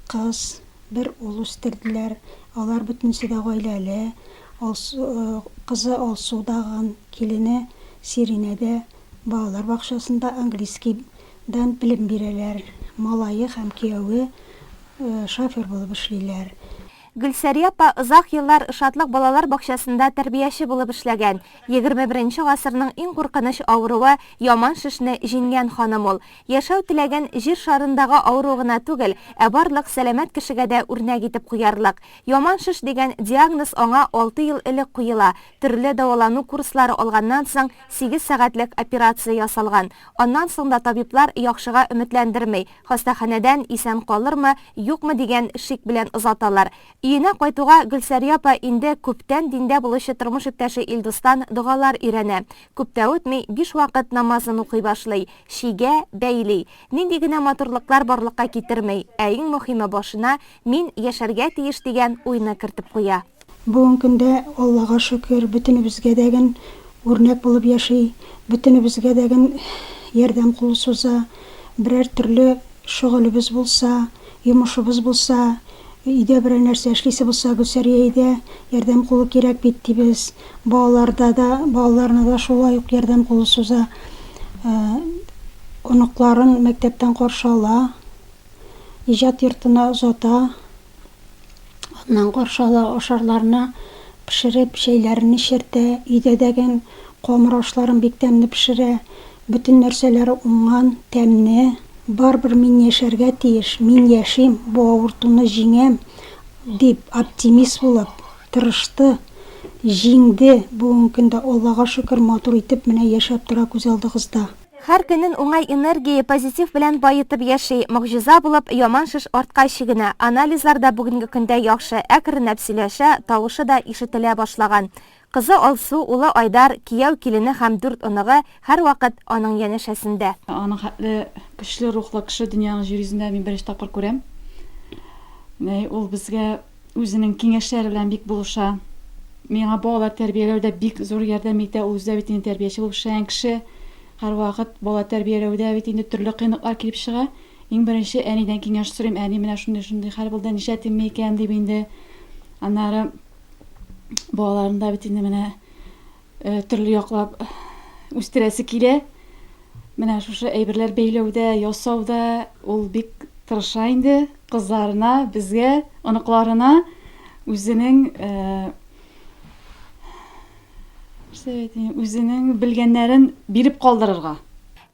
[SPEAKER 17] кыз, бер ул үстерделәр. Алар бөтенесе дә гаиләле. Алсу, кызы Алсу дагын, килене Сиринә дә балалар бакчасында английскийдан белем бирәләр. Малае һәм кияве шофер булып эшлиләр.
[SPEAKER 1] Гөлсәрия апа озак еллар Шатлык балалар бакчасында тәрбияче булып эшләгән. 21 гасырның иң куркыныч авыруы, яман шешне җиңгән ханым ул. Яшәү теләген Җир шарындагы авыру гына түгел, ә барлык сәламәт кешегә дә үрнәк итеп куярлык. Яман шеш дигән диагноз аңа алты ел элек куела, төрле дәвалану курслары алганнан соң сигез сәгатьлек операция ясалган. Аннан соң да табиблар яхшыга өметләндерми, хастаханәдән исән калырмы, юкмы дигән шик белән озаталар. Өенә кайтуга Гөлсәрия апа инде күптән диндә булучы тормыш иптәше Илдустан догалар өйрәнә. Күп тә үтми, биш вакыт намазын укый башлый, чигә, бәйли. Нинди генә матурлыклар барлыкка китерми, ә иң мөһиме башына Мин яшәргә тиеш дигән уйны кертеп куя.
[SPEAKER 17] Бүгенге көндә, Аллага шөкер, бөтенебезгә дә ген үрнәк булып яши, бөтенебезгә дә ген ярдәм кулы суза. Берәр төрле шөгылебез булса, йомышыбыз булса, өйдә берәр нәрсә эшлисе булса, Гөлсәрия әйдә, ярдәм кулы кирәк бит, дибез. Балаларда да, балаларына да шулай ук ярдәм кулы суза. Оныкларын мәктәптән каршы ала. Иҗат йортына озата, аннан каршы ала, ашарларына пешереп, чәйләрен эчертә, өйдә дә ген камыр ашларын бик тәмле пешерә. Бөтен нәрсәләре уңган, тәмле. Барыбер мин яшәргә тиеш, мин яшим, бу авыртуны җиңәм, дип, оптимист булып, тырышты, җиңде. Бүгенге көндә, Аллага шөкер, матур итеп менә яшәп тора күз алдыгызда.
[SPEAKER 1] Һәр көнен уңай энергия, позитив белән баетып яши. Могҗиза булып, яман шеш артка чигенә. Анализлар да бүгенге көндә яхшы, әкренләп сөйләшә, тавышы да ишетелә башлаган. Кызы Алсу, улы Айдар, кияү-килене һәм дүрт оныгы һәрвакыт аның янәшәсендә.
[SPEAKER 7] Аның хәтле көчле рухлы кеше дөньяның җир йөзендә мин беренче тапкыр күрәм. Менә ул безгә Үзенең киңәшләре белән бик булыша. Миңа балалар тәрбияләүдә бик зур ярдәм итә. Ул үзе дә бит инде тәрбияче булып эшләгән кеше. Һәрвакыт бала тәрбияләүдә бит инде төрле кыенлыклар килеп чыга. Иң беренче әнидән киңәш сорыйм. Әни, менә шундый-шундый хәл булды, нишләтим микән дип инде. Аннары балаларны да бит инде менә Төрле яклап үстерәсе килә. Менә шушы әйберләр бәйләүдә, ясауда ул бик тырыша инде. Кызларына, безгә, оныкларына үзенең үзенең белгәннәрен биреп калдырырга.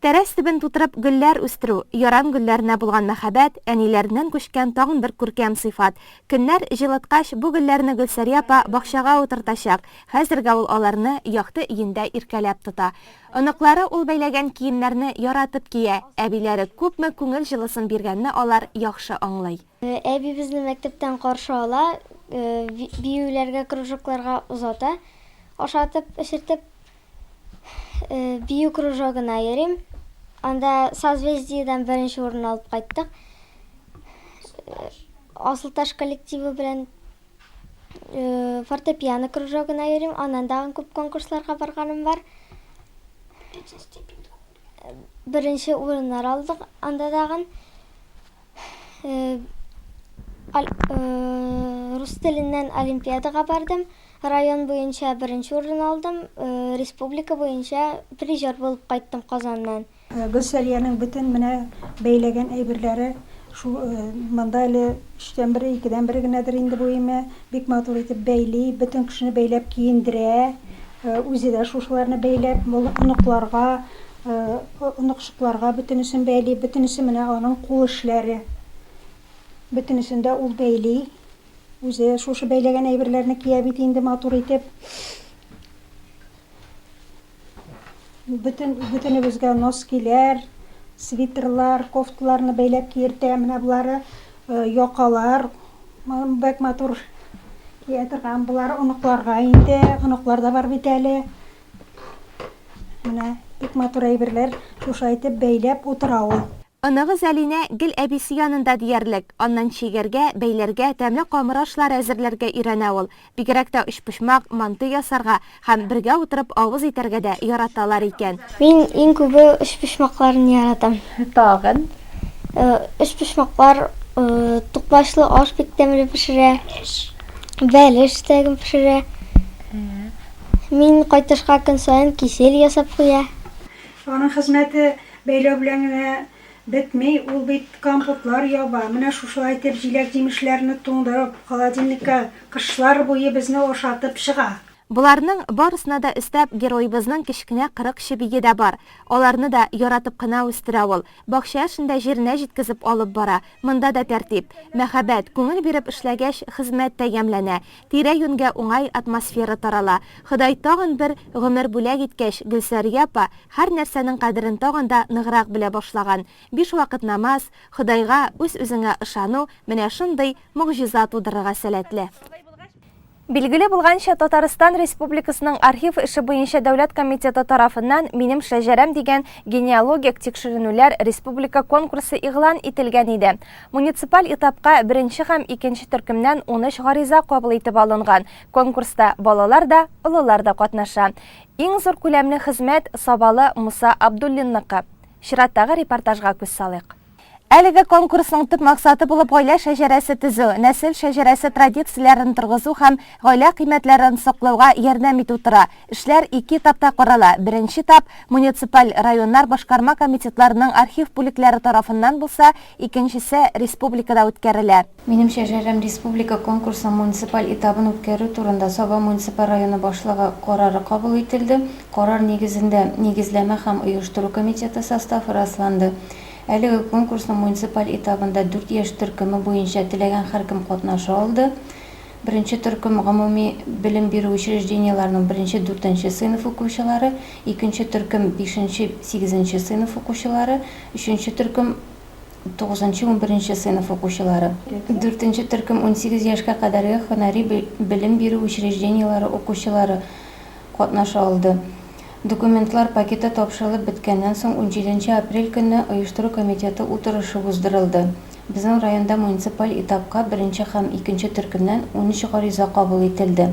[SPEAKER 1] Тәрәз төбен тутырып гөлләр үстерү, яран гөлләренә булган мәхәббәт, әниләреннән күчкән тагын бер күркәм сыйфат. Көннәр җылыткач, бу гөлләрне Гөлсәрия апа бакчага утыртачак. Хәзергә ул аларны якты өендә иркәләп тота. Оныклары ул бәйләгән киемнәрне яратып кия, әбиләре күпме күңел җылысын биргәнне алар яхшы аңлый.
[SPEAKER 18] Әби безне мәктәптән каршы ала, биюләргә, кружокларга озата, ашатып, эчертеп. Бию кружогына йөрим. Анда Созвездиедән беренче урын алып кайттык. Асылташ коллективы белән фортепиано кружогына йөрим. Аннан тагын күп конкурсларга барганым бар. Беренче урыннар алдык анда тагын. Рус теленнән олимпиадага бардым. Район буенча беренче урын алдым, республика буенча призер булып кайттым Казаннан.
[SPEAKER 17] Гөлсәриянең бөтен менә бәйләгән әйберләре шул монда әле өчтән бере, икедән бере генәдер инде бу име. Бик матур итеп бәйли, бөтен кешене бәйләп киендерә. Үзе дә шушыларны бәйләп, оныкларга, оныкчыкларга бөтенесен бәйли. Бөтенесе менә аның кул эшләре. Бөтенесен дә ул бәйли. Үзе шушы бәйләгән әйберләрне кия бит инде матур итеп. Бөтен бөтенебезгә носкиләр, свитерлар, кофталарны бәйләп киертә. Менә болары э, якалар бик матур кия торган. Болар оныкларга инде, оныклар да бар бит әле. Менә бик матур әйберләр шушы итеп бәйләп утыра ул.
[SPEAKER 1] Оныгы Зәлинә гел әбисе янында диярлек. Аннан чигәргә, бәйләргә, тәмле камыр ашлары әзерләргә өйрәнә ул. Бигрәк тә өчпочмак, манты ясарга һәм бергә утырып авыз итәргә дә яраталар икән.
[SPEAKER 18] Мин иң күбе өчпочмакларны яратам.
[SPEAKER 1] Тагын?
[SPEAKER 18] Өчпочмаклар, тукмачлы аш бик тәмле пешерә. Бәлеш тә пешерә. Мин кайтышка көн саен кисель ясап куя.
[SPEAKER 17] Аның хезмәте бәйләү белән генә Бетми, ул бит компотлар яба. Менә шушылай итеп җиләк-җимешләрне туңдырып, холодильникка кышлар буе безне ашатып чыга.
[SPEAKER 1] Боларның барысына да өстәп, героебызның кечкенә 40 чебие дә бар. Аларны да яратып кына үстерә ул. Бакча эшен дә җиренә җиткезеп алып бара. Монда да тәртип. Мәхәббәт, күңел биреп эшләгәч, хезмәт тә ямьләнә. Тирә-юньгә уңай атмосфера тарала. Ходай тагын бер гомер бүләк иткәч, Гөлсәрия апа һәр нәрсәнең кадерен тагын да ныграк белә башлаган. Биш вакыт намаз, Ходайга, үз-үзеңә ышану менә шундый могҗиза тудырырга сәләтле. Билгеле булганча, Татарстан Республикасының Архив эше буенча дәүләт комитеты тарафыннан Минем шәҗәрәм дигән генеалогик тикшеренүләр республика конкурсы игълан ителгән иде. Муниципаль этапка беренче һәм икенче төркемнән 13 гариза кабул итеп алынган. Конкурста балалар да, олылар да катнаша. Иң зур күләмле хезмәт сабалы Муса Абдуллинныкы. Чираттагы репортажга күз салыйк. Әлеге конкурсның төп максаты булып гаилә шәҗәрәсе төзү, нәсел шәҗәрәсе традицияләрен торгызу һәм гаилә кыйммәтләрен саклауга ярдәм итү тора. Эшләр ике этапта карала. Беренче этап муниципаль районнар башкарма комитетларының архив бүлекләре тарафыннан булса, икенчесе республикада үткәрелә.
[SPEAKER 19] Минем шәҗәрәм республика конкурсының муниципаль этабын үткәрү турында Саба муниципаль районы башлыгы карары кабул ителде. Карар нигезендә Нигезләмә һәм оештыру комитеты составы расланды. Әлеге конкурсның муниципаль этабында дүрт яшь төркеме буенча теләгән һәркем катнаша алды. Беренче төркем, гомуми белем бирү учреждениеләренең беренче, дүртенче сыйныф укучылары, икенче төркем, бишенче, сигезенче сыйныф укучылары, өченче төркем, тугызынчы, унберенче сыйныф укучылары. Дүртенче төркем, 18 яшькә кадәрге һөнәри белем бирү учреждениеләре укучылары катнаша алды. Документлар пакеты тапшырылып беткәннән соң, унҗиденче апрель көнне оештыру комитеты утырышы уздырылды. Безнең районда муниципаль этапка беренче һәм икенче төркемнән 13 гариза кабул ителде.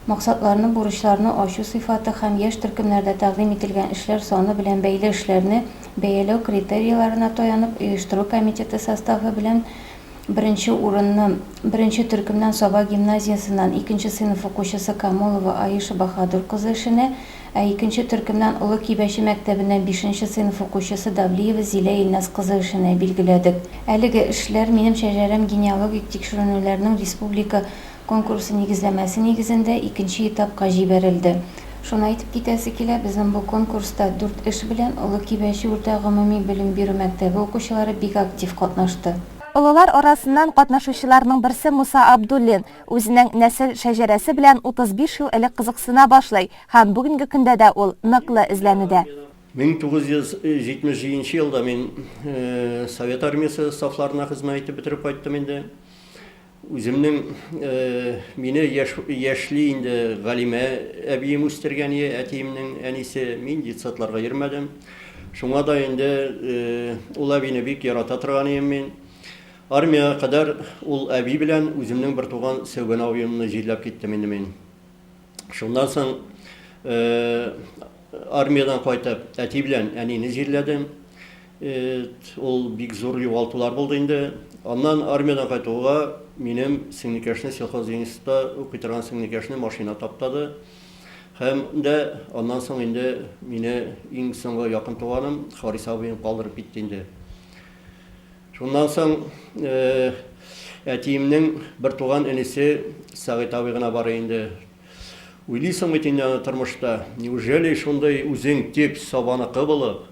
[SPEAKER 19] Максатларны, бурычларны ачу сыйфаты һәм яшь төркемнәрдә тәкъдим ителгән эшләр саны белән бәйле эшләрне бәяләү критерийларына таянып, оештыру комитеты составы белән беренче урынны беренче төркемнән Саба гимназиясеннән икенче сыйныф укучысы Камолова Аиша Баһадур кызы эшенә, ә икенче төркемнән Олы Кибәче мәктәбеннән бишенче сыйныф укучысы Давлиева Зилә Илназ кызы эшенә билгеләдек. Әлеге эшләр Минем шәҗәрәм генеалогик тикшеренүләрнең республика Конкурсы нигезләмәсе нигезендә икенче этапка җибәрелде. Шуны әйтеп китәсе килә, безнең бу конкурста дүрт эш белән Олы Кибәче урта гомуми белем бирү мәктәбе укучылары бик актив катнашты.
[SPEAKER 1] Олылар арасыннан катнашучыларның берсе Муса Абдуллин үзенең нәсел шәҗәрәсе белән 35 ел элек кызыксына башлый һәм бүгенге көндә дә ул ныклы эзләнүдә.
[SPEAKER 20] 1977 елда мин Совет Армиясе сафларына хезмәт итеп бетереп кайттым инде. Үземнең мине яшь, яшьли инде Галимә әбием үстергән ие, әтиемнең әнисе. Мин детсадларга йөрмәдем. Шуңа да инде ул әбине бик ярата торган ием мин. Армиягә кадәр ул әби белән үземнең бертуган Сәүбән абыемны җирләп киттем инде мин. Шуннан соң армиядән кайтып, әти белән әнине җирләдем. Ул бик зур югалтулар булды инде. Аннан армиядән кайтуга минем сеңлекәшне, сельхозинститутта укый торган сеңлекәшне машина таптады. Һәм дә аннан соң инде мине иң соңгы якын туганым Харис абыем калдырып китте инде. Шуннан соң әтиемнең бертуган энесе Сәгыйть абый гына бар инде. Уйлыйсың бит инде аны тормышта, неужели шундый үзең тик Сабаныкы булып,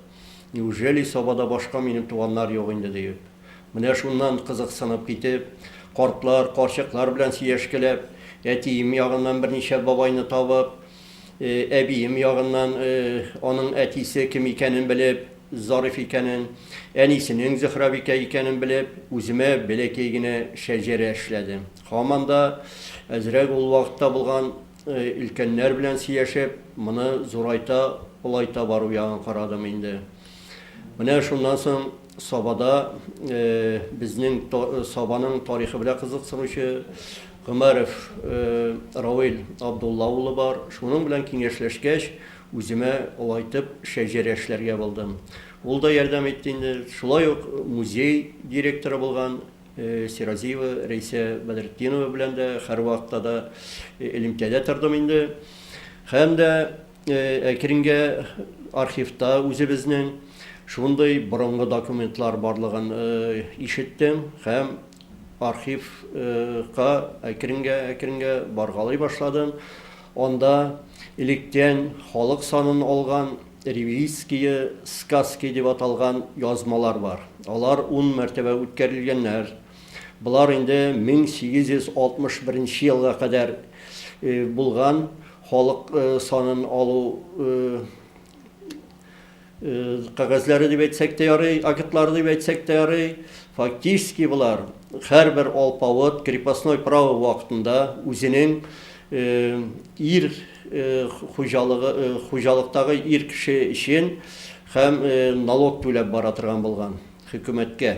[SPEAKER 20] неужели Сабада башка минем туганнар юк инде диеп. Менә шуннан кызыксынып китеп, картлар, карчыклар белән сөйләшкәләп, әтием ягыннан берничә бабайны табып, әбием ягыннан аның әтисе кем икәнен белеп, Зариф икәнен, әнисенең Зөһрәбикә икәнен белеп, үземә бәләкәй генә шәҗәрә эшләдем. Һаман да әзрәк ул вакытта булган өлкәннәр белән сөйләшеп, моны зурайта, олайта бару ягын карадым инде. Менә шуннан соң Сабада безнең Сабаның тарихы белән кызыксынучы Гомәров Равил Абдулла улы бар. Шуның белән киңәшләшкәч, Үземә олайтып шәҗәрә эшләргә булдым. Ул да ярдәм итте инде. Шулай ук музей директоры булган Сиразиева Рәйсә Бәдретдинова белән дә һәрвакытта да элемтәдә тордым инде. Һәм дә әкренгә архивта үзебезнең. Шундый борынгы документлар барлыгын ишеттем һәм архивка әкренгә-әкренгә баргалый башладым. Анда электән халык санын алган Ревизские сказки дип аталган язмалар бар. Алар ун мәртәбә үткәрелгәннәр. Болар инде 1861 елга кадәр булган халык санын алу кәгазьләре дип әйтсәк тә ярый, актлары дип әйтсәк тә ярый. Фактически болар һәрбер алпавыт крепостной право вакытында үзенең ир хуҗалыгы хуҗалыктагы ир кеше өчен һәм налог түләп бара торган булган хөкүмәткә.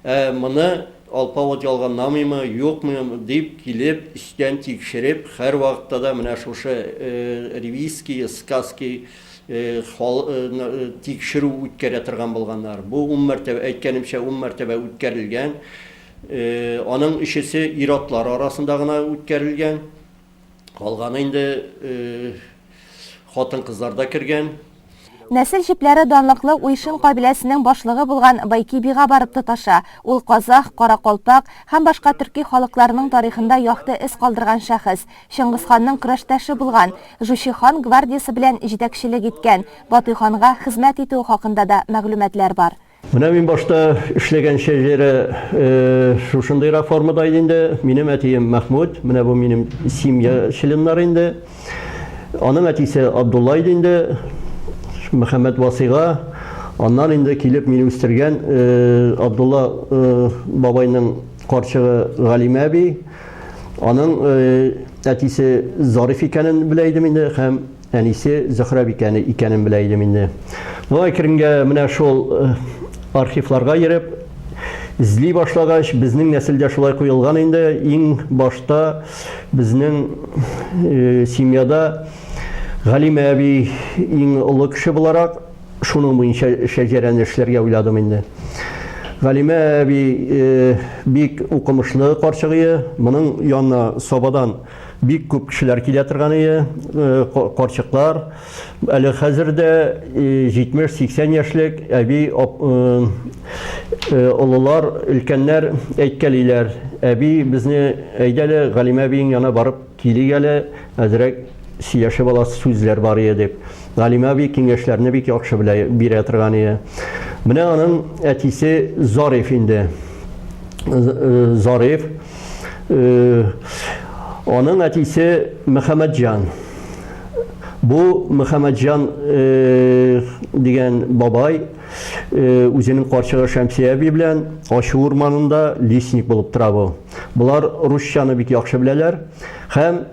[SPEAKER 20] Ә моны алпавыт ялганламыймы, юкмы дип килеп, өстән тикшереп, һәрвакытта да менә шушы ревизские сказки тикшерү үткәрә торган булганнар. Бу ун мәртәбә, әйткәнемчә, ун мәртәбә үткәрелгән. Аның өчесе ир-атлар арасында гына үткәрелгән. Калганы инде хатын-кызлар да кергән.
[SPEAKER 1] Нәсел җепләре данлыклы Уйшин кабиләсенең башлыгы булган Байкибига барып тоташа. Ул казах, каракалпак һәм башка төрки халыкларның тарихында якты эз калдырган шәхес. Чыңгызханның көрәштәше булган, Жучи хан гвардиясе белән җитәкчелек иткән, Батый ханга хезмәт итүе хакында да мәгълүматлар бар.
[SPEAKER 20] Менә мин башта эшләгән шәҗәрә шушындыйрак формада иде инде. Минем әтием Мәхмүт, менә бу минем семья членнары инде. Аның әтисе Абдулла иде инде, Мөхәммәт Васыйга. Аннан инде килеп мине үстергән Абдулла бабайның карчыгы Галимә әби. Аның әтисе Зариф икәнен белә идем инде һәм әнисе Зөһрә бикәне икәнен белә идем инде. Ну, әкренгә менә шул архивларга йөреп, эзли башлагач, безнең нәселдә шулай куелган инде, иң башта безнең семьяда Галимә әби иң олы кеше буларак, шуның буенча шәҗәрәне эшләргә уйладым инде. Галимә әби бик укымышлы карчык ие, моның янына Сабадан Бик күп кешеләр килә торган ие, карчыклар. Әле хәзер дә 70-80 яшьлек әби олылар, өлкәннәр әйткәлиләр. Әби безне әйдә әле Галимә әбиең янына барып килик әле, әзрәк сөйләшеп аласы сүзләр бар ие дип. Галимә әби киңәшләрне бик яхшы белә, бирә торган ие. Менә аның әтисе Зариф инде. Зариф Аның әтисе Мөхәммәтҗан. Бу Мөхәммәтҗан дигән бабай үзенең карчыгы Шәмсия әби белән Ачу урманында лесник булып тора бу. Болар русчаны бик яхшы беләләр һәм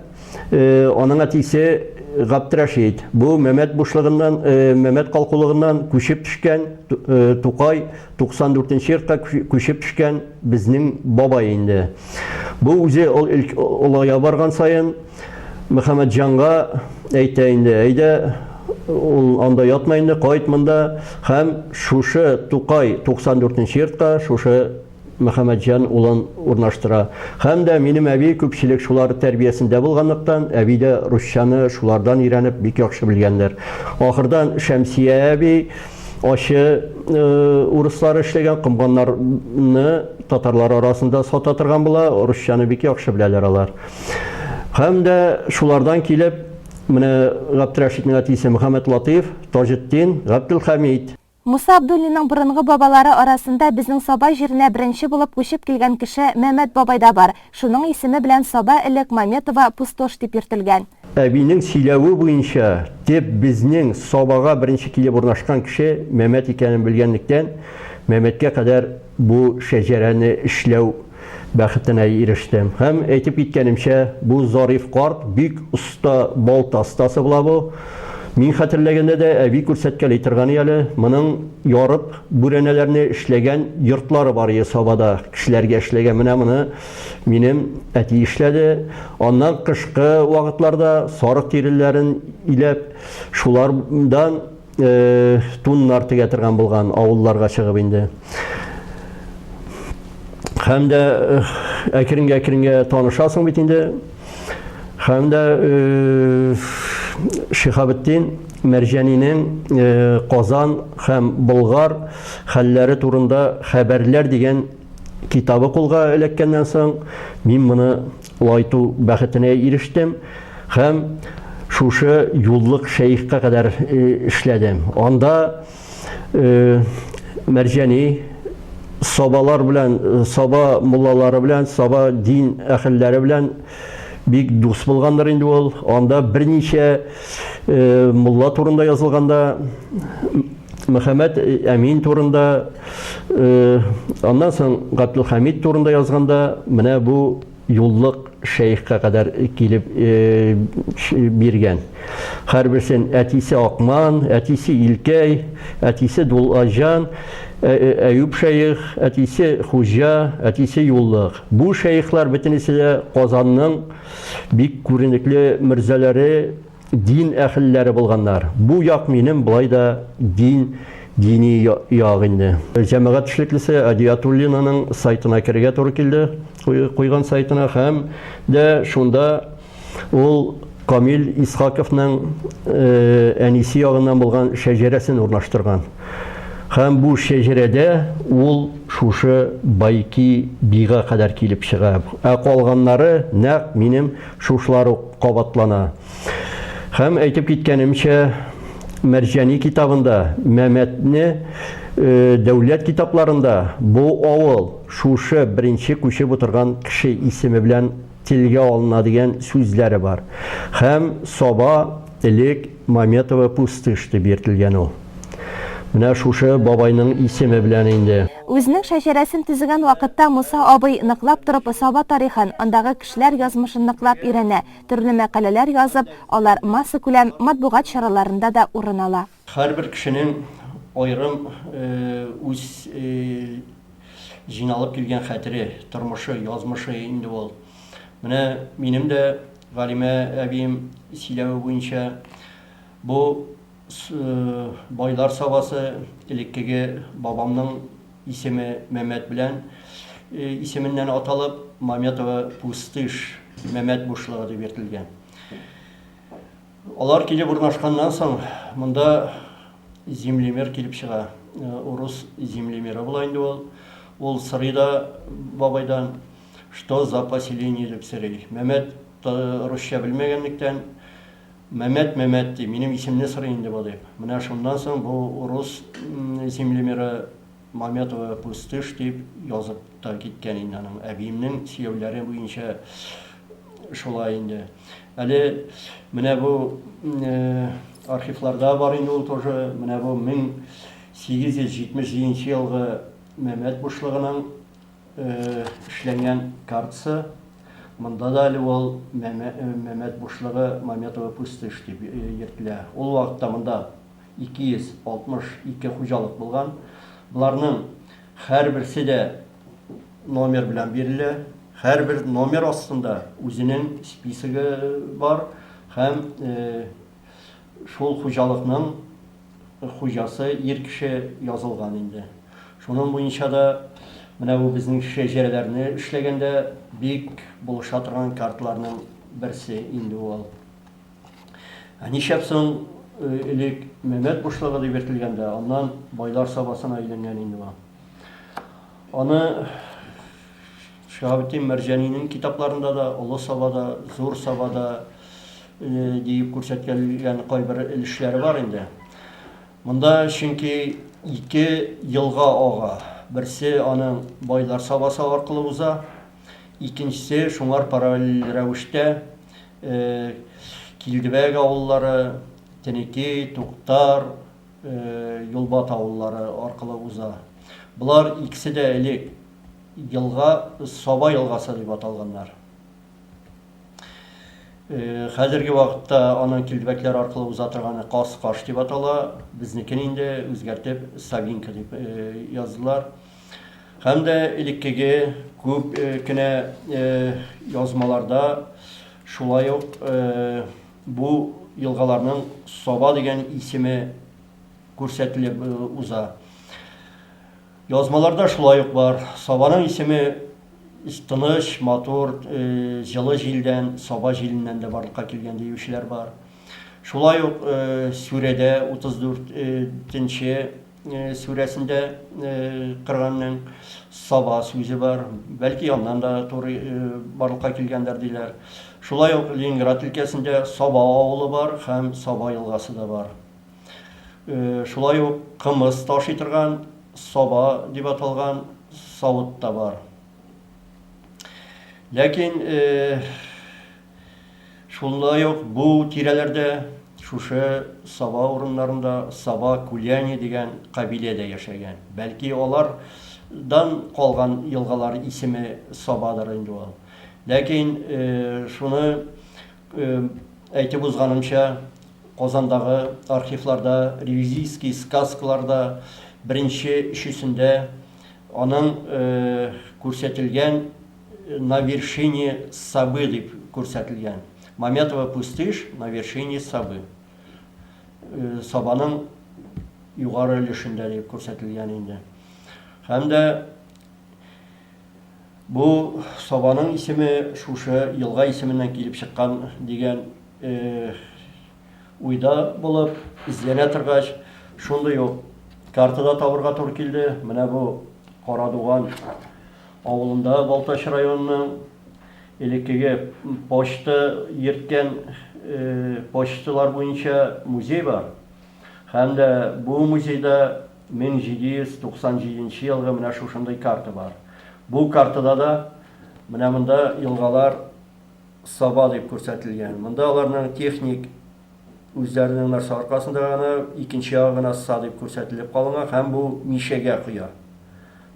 [SPEAKER 20] Аның әтисе Габдрәшит. Бу Мәмәт бушлыгыннан, Мәмәт калкулыгыннан күчеп төшкән Тукай 94 нче йортка күчеп төшкән безнең бабай инде. Бу үзе олая барган саен Мөхәммәтҗанга әйтә инде, әйдә, ул анда ятма инде, кайт монда һәм шушы Тукай 94 нче йортка шушы Мөхәммәтҗан улын урнаштыра. Һәм дә минем әби күпчелек шулар тәрбиясендә булганлыктан, әби дә русчаны шулардан өйрәнеп бик яхшы белгәндер. Ахырдан Шәмсия әби ачы урыслар эшләгән комганнарны татарлар арасында сата торган була, русчаны бик яхшы беләләр алар. Һәм дә шулардан килеп, менә Габдрәшитнең әтисе Мөхәммәт Латыйф, Таҗетдин, Габделхәмит.
[SPEAKER 1] Муса Абдуллинның борынгы бабалары арасында безнең Саба җиренә беренче булып күчеп килгән кеше Мәмәт бабай да бар. Шуның исеме белән Саба элек Маметова пустошь дип йөртелгән.
[SPEAKER 20] Әбинең сөйләве буенча, төп безнең Сабага беренче килеп урнашкан кеше Мәмәт икәнен белгәнлектән, Мәмәткә кадәр бу шәҗәрәне эшләү бәхетенә ирештем. Һәм, әйтеп киткәнемчә, бу Зариф карт бик оста балта остасы була бу. Мин хәтерләгәндә дә әби күрсәткәли торган әле, моның ярып бүрәнәләрне эшләгән йортлары бар иде Сабада, кешеләргә эшләгән. Менә моны минем әти эшләде. Аннан кышкы вакытларда сарык тиреләрен иләп, шулардан туннар тегә торган булган авылларга чыгып инде. Һәм дә әкренгә-әкренгә танышасың бит инде. Һәм дә Шиһабетдин Мәрҗанинең Казан һәм Болгар хәлләре турында хәбәрләр дигән китабы кулга эләккәннән соң, мин моны лайту бәхетенә ирештем һәм шушы юллык шәехкә кадәр эшләдем. Анда Мәрҗани сабалар белән, саба муллалары белән, саба дин әһелләре белән бик дус булгандыр инде ул. Анда берничә мулла турында язылганда, Мөхәммәд Әмин турында, аннан соң Габделхәмид турында язганда, менә бу юллык шәехкә кадәр килеп биргән. Һәрберсен әтисе Акман, әтисе Илкәй, әтисе Дуллаҗан, Әюп шәех, әтисе Хуҗа, әтисе Юллык. Бу шәехләр бөтенесе дә Казанның бик күренекле мөрзәләре, дин әһелләре булганнар. Бу як минем болай да дин, дини як инде. Җәмәгать эшлеклесе Адиятуллинаның сайтына керергә туры килде, куйган сайтына һәм дә шунда ул Камил Исхаковның әнисе ягыннан булган шәҗәрәсен урнаштырган. Һәм бу шәҗәрәдә ул шушы Байки бига кадәр килеп чыга. Ә калганнары нәкъ минем шушылар ук кабатлана. Һәм әйтеп киткәнемчә, Мәрҗани китабында Мәмәтне дәүләт китапларында бу авыл шушы беренче күчеп утырган кеше исеме белән телгә алына дигән сүзләре бар. Һәм Саба элек Маметова пустыш дип йөртелгән ул. Менә шушы бабайның исеме белән инде.
[SPEAKER 1] Үзенең шәҗәрәсен төзегән вакытта Муса абый ныклап торып Саба тарихын, андагы кешеләр язмышын ныклап өйрәнә, төрле мәкаләләр язып, алар массакүләм матбугат чараларында да урын ала.
[SPEAKER 20] Һәрбер кешенең аерым үз җыйналып килгән хәтере, тормышы, язмышы инде ул. Менә минем дә Галимә әбием сөйләве буенча, бу Байлар Сабасы элеккеге бабамның исеме Мәмәт белән исеменнән аталып, Маметова пустыш, Мәмәт бушлыгы дип йөртелгән. Алар килеп урнашканнан соң, монда землемер килеп чыга. Урыс землемеры була инде ул. Ул сорый да бабайдан, что за поселение дип сорый. Мәмәт русча белмәгәнлектән, Мәмәт, Мәмәт, ди, минем исемне сорый инде бу, дип. Менә шуннан соң бу урыс землемеры Маметова пустыш дип язып та киткән инде аның. Әбиемнең сөйләүләре буенча шулай инде. Әле менә бу архивларда бар инде ул тоже. Менә бу 1877 елгы Мәмәт бушлыгының Эшләнгән картасы. Монда да әле ул Мәмәт бушлыгы, Маметова пустыш дип йөртелә. Ул вакытта монда 262 хуҗалык булган. Боларның һәрберсе дә номер белән бирелә. Һәрбер номер астында үзенең списогы бар һәм шул хуҗалыкның хуҗасы ир кеше язылган инде. Шуның буенча да менә бу безнең шәҗәрәләрне эшләгәндә бик булыша торган карталарның берсе инде ул. Ә нишләп соң элек Мәмәт бушлыгы дип йөртелгән дә, аннан Байлар Сабасына әйләнгән инде бу. Аны Шиһабетдин Мәрҗанинең китапларында да, Олы Сабада, Зур Сабада диеп күрсәтелгән кайбер өлешләре бар инде. Монда чөнки ике елга ага. Берсе аның Байлар Сабасы аркылы уза, икенчесе шуңар параллель рәвештә Килдебәк авыллары, Тенеки, Туктар, Юлбат авыллары аркылы уза. Болар икесе дә элек елга Саба елгасы дип аталганнар. Хәзерге вакытта аның килдебәкләр аркылы уза торганы Кас-Каш дип атала. Безнекен инде үзгәртеп Савинка дип яздылар. Һәм дә элеккеге күп кенә язмаларда шулай ук бу елгаларның Саба дигән исеме күрсәтелеп уза. Язмаларда шулай ук бар. Сабаның исеме тыныч, матур, җылы җилдән, саба җиленнән дә барлыкка килгән диючеләр бар. Шулай ук сүрәдә 34 нче сүрәсендә Коръәннең Саба сүзе бар. Бәлки аннан да туры барлыкка килгәндер диләр. Шулай ук Ленинград өлкәсендә Саба авылы бар һәм Саба елгасы да бар. Шулай ук кымыз ташый торган Саба дип аталган савыт та бар. Ләкин Шулай ук бу тирәләрдә, шушы Саба урыннарында Саба Куляни дигән кабилә дә яшәгән. Бәлки алар дан калган елгалар исеме Сабадыр инде ул. Ләкин шуны әйтеп узганымча, Казандагы архивларда, ревизийский сказкаларда беренче өчесендә аның күрсәтелгән на вершине Сабы дип күрсәтелгән. Маметова пустыш на вершине Сабы. Сабаның югары өлешендә дип күрсәтелгән инде. Һәм дә бу Сабаның исеме шушы елга исеменнән килеп чыккан дигән уйда булып, эзләнә торгач, шундый ук картада табырга туры килде. Менә бу Карадуган Авылында Балтач районының элеккеге почта йөрткән почталар буенча музей бар. Һәм дә бу музейда 1797 нче елгы менә шушындый карта бар. Бу картада да менә монда елгалар Саба дип күрсәтелгән. Монда аларның техник үзләренең нәрсә аркасында гына икенче ягы гына Са дип күрсәтелеп калынган һәм бу Мишәгә коя.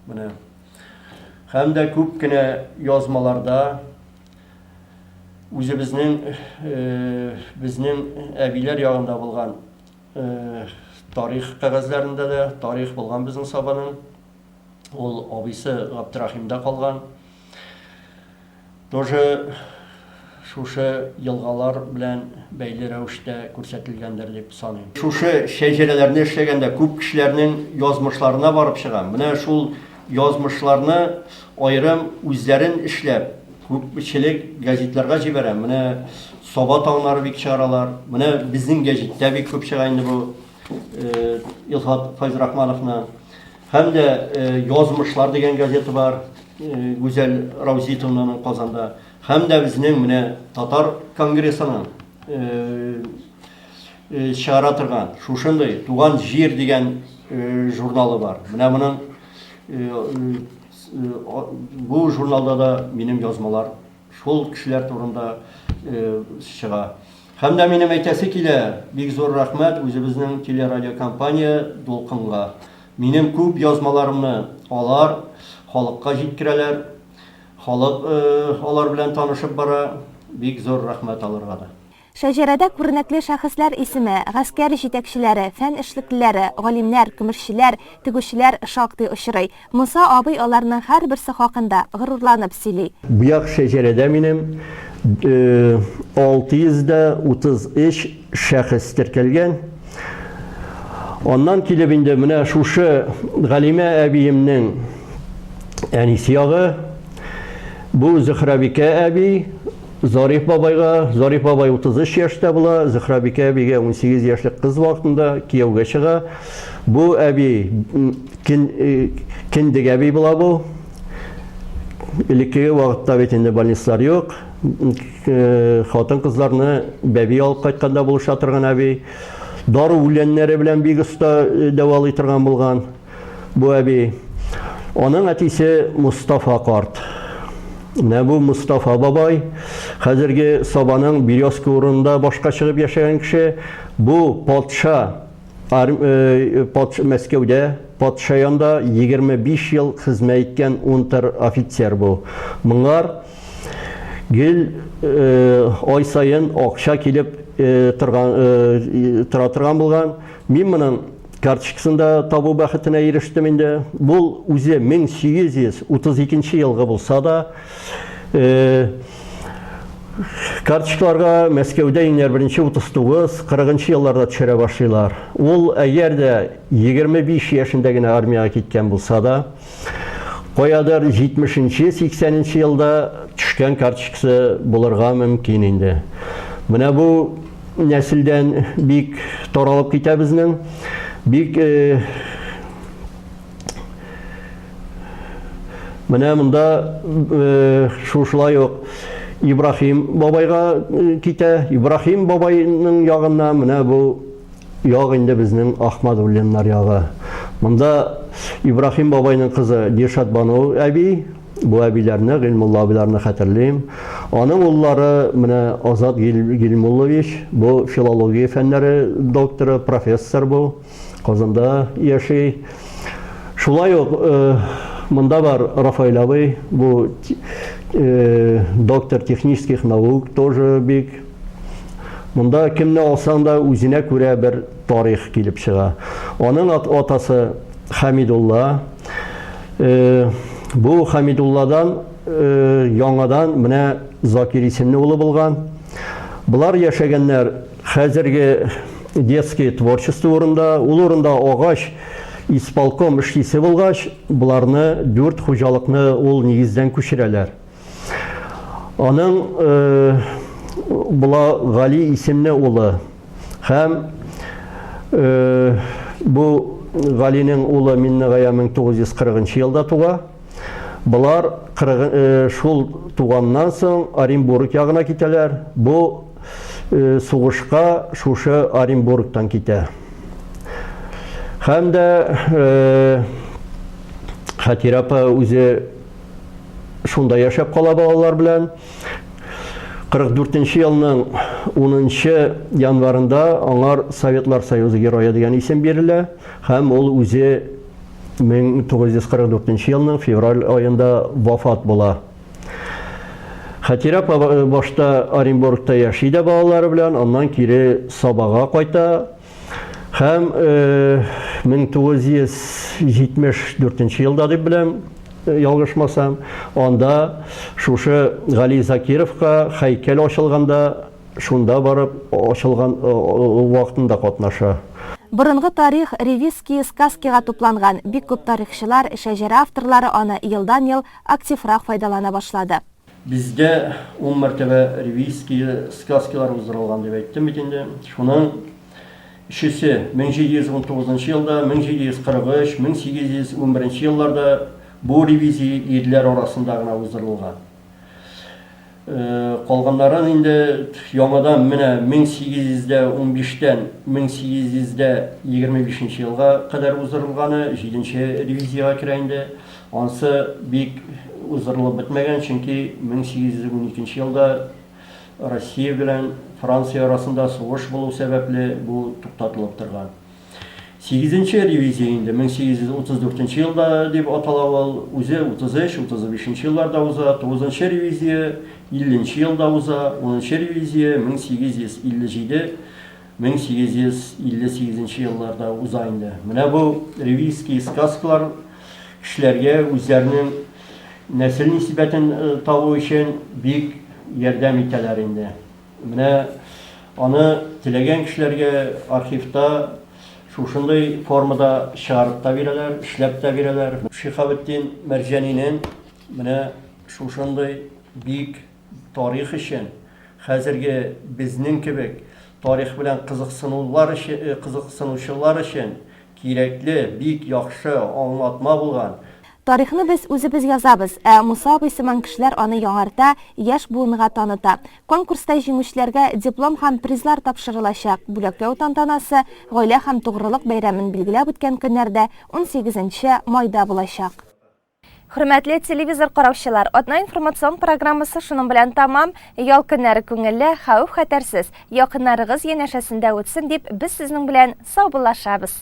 [SPEAKER 20] Менә. Һәм дә күп кенә язмаларда үзебезнең безнең әбиләр ягында булган тарих кәгазьләрендә дә тарих булган безнең Сабаның. Ул абыйсы Габдрахимда калган. Тоже шушы елгалар белән бәйле рәвештә күрсәтелгәндер дип саныйм. Шушы шәҗәрәләрне эшләгәндә күп кешеләрнең язмышларына барып чыгам. Менә шул язмышларны аерым үзләрен эшләп, күпчелек гәзитләргә җибәрәм. Менә Саба таңнары бик чыгаралар. Менә безнең гәҗиттә бик күп чыга инде бу Илфат Фәйзрахмановның. Һәм дә Язмышлар дигән газета бар, Гүзәл Раузитовнаның Казанда. Һәм дә безнең менә Татар конгрессының чыгара торган шушындый Туган җир дигән журналы бар. Менә моның бу журналда да минем язмалар Шул кешеләр турында чыга. Һәм дә минем әйтәсе килә, бик зур рәхмәт үзебезнең телерадиокомпания Дулкынга. Минем күп язмаларымны алар халыкка җиткерәләр, халык алар белән танышып бара. Бик зур рәхмәт аларга да.
[SPEAKER 1] Шәҗәрәдә күренекле шәхесләр исеме, гаскәр җитәкчеләре, фән эшлеклеләре, галимнәр, көмешчеләр, тегүчеләр шактый очрый. Муса абый аларның һәрберсе хакында горурланып сөйли.
[SPEAKER 20] Бу як шәҗәрәдә минем 633 шәхес теркәлгән. Аннан килеп инде менә шушы Галимә әбиемнең әнисе ягы, бу Зөһрәбикә әби, Зариф бабайга, Зариф бабай 33 яшьтә була, Зөһрәбикә әбигә 18 яшьлек кыз вакытында кияүгә чыга. Бу әби кен, э, кендек әби була бу. Элеккеге вакытта бит инде больницалар юк. Э, хатын-кызларны бәби алып кайтканда булыша торган әби. Дару үләннәре белән бик оста э, дәвалый торган булган бу әби. Аның әтисе Мустафа карт. Менә бу Мустафа бабай, хәзерге Сабаның Березка урынында башка чыгып яшәгән кеше. Бу патша, э, патша Мәскәүдә патша янында 25 ел хезмәт иткән унтер-офицер бу. Моңар гел э, ай саен акча килеп э, торган, тора торган булган. Мин моның карточкасын да табу бәхетенә ирештем инде. Бул үзе 1832 елгы булса да, э, карточкаларга Мәскәүдә иң беренче 39, 40 елларда төшерә башлыйлар. Ул әгәр дә 25 яшендә генә армиягә киткән булса да, каядыр 70-нче, 80-нче елда төшкән карточкасы булырга мөмкин инде. Менә бу. нәселдән бик таралып китә безнең. Бик э, Менә монда э, шушылай ук Ибраһим бабайга э, китә. Ибраһим бабайның ягыннан менә бу як инде безнең Ахмадуллиннар ягы. Монда Ибраһим бабайның кызы Диршат Бану әби, бу әбиләрне, Гыйльмулла абыйларны хәтерлим. Аның уллары менә Азат Гильмуллович, бу филология фәннәре докторы, профессор бу. Казанда яши. Шулай ук э, монда бар Рафаэль абый, бу э, доктор технических наук тоже бик. Монда кемне алсаң да үзенә күрә бер тарих килеп чыга. Аның атасы Хамидулла. Э, бу Хамидулладан яңадан менә Закир исемле улы булган. Болар яшәгәннәр Хәзерге детский творчество урында, ул урында агач исполком эшлисе булгач, боларны дүрт хуҗалыкны ул нигездән күчерәләр. Аның э, була Гали исемле улы һәм э, бу Галинең улы Миннегая 1940 елда туа. Болар э, шул туганнан соң Оренбург ягына китәләр. Бу э, сугышка шушы Оренбургтан китә. Һәм дә э, Хәтирә апа үзе шунда яшәп кала балалар белән. 44 елның 10 январында аңар Советлар Союзы Герое дигән исем бирелә һәм ул үзе 1944 елның февраль аенда вафат була. Хәтирә апа э, башта Оренбургта яши дә балалары белән, аннан кире Сабага кайта. Һәм 1974 э, елда дип беләм, э, ялгышмасам, анда шушы Гали Закировка һәйкәл ачылганда Шунда барып ачылган вакытында катнаша.
[SPEAKER 1] Борынгы тарих Ревизские сказкига тупланган, бик күп тарихчылар, шәҗәрә авторлары аны елдан-ел активрак файдалана башлады.
[SPEAKER 20] Бездә ун мәртәбә Ревизские сказкилар уздырылган дип әйттем бит инде. Шуның өчесе 1719 нчы елда, 1743, 1811 нче елларда бу ревизия ирләр арасында гына уздырылган. Калганнарын инде яңадан менә 1815-тән 1825 елга кадәр уздырылганы, җиденче ревизиягә керә инде. Ансы бик уздырылып бетмәгән, чөнки 1812 елда Россия белән Франция арасында сугыш булу сәбәпле бу туктатылып торган. Сигезенче ревизия инде 1834 нче елда дип атала ул, үзе 33, 35 нче елларда уза, тугызынчы ревизия 50 нче елда уза, унынчы ревизия 1857, 1858 нче елларда уза инде. Менә бу ревизские сказкалар кешеләргә үзләренең нәсел нисбәтен табу өчен бик ярдәм итәләр инде. Менә аны теләгән кешеләргә архивта шушындый формада чыгарып та бирәләр, эшләп тә бирәләр. Шиһабетдин Мәрҗанинең менә шушындый бик тарих өчен, хәзерге безнең кебек тарих белән кызыксынулар өчен, кызыксынучылар өчен Кирәкле, бик яхшы аңлатма булган.
[SPEAKER 1] Тарихны без үзебез язабыз, ә Муса абый сыман кешеләр аны яңарта, яшь буынга таныта. Конкурста җиңүчеләргә диплом һәм призлар тапшырылачак. Бүләкләү тантанасы Гаилә һәм тугрылык бәйрәмен билгеләп үткән көннәрдә, унсигезенче майда булачак. Хөрмәтле телевизор караучылар, атна информацион программасы шуның белән тәмам. Ял көннәре күңелле, хәвеф-хәтәрсез, якыннарыгыз янәшәсендә үтсен дип без сезнең белән саубуллашабыз.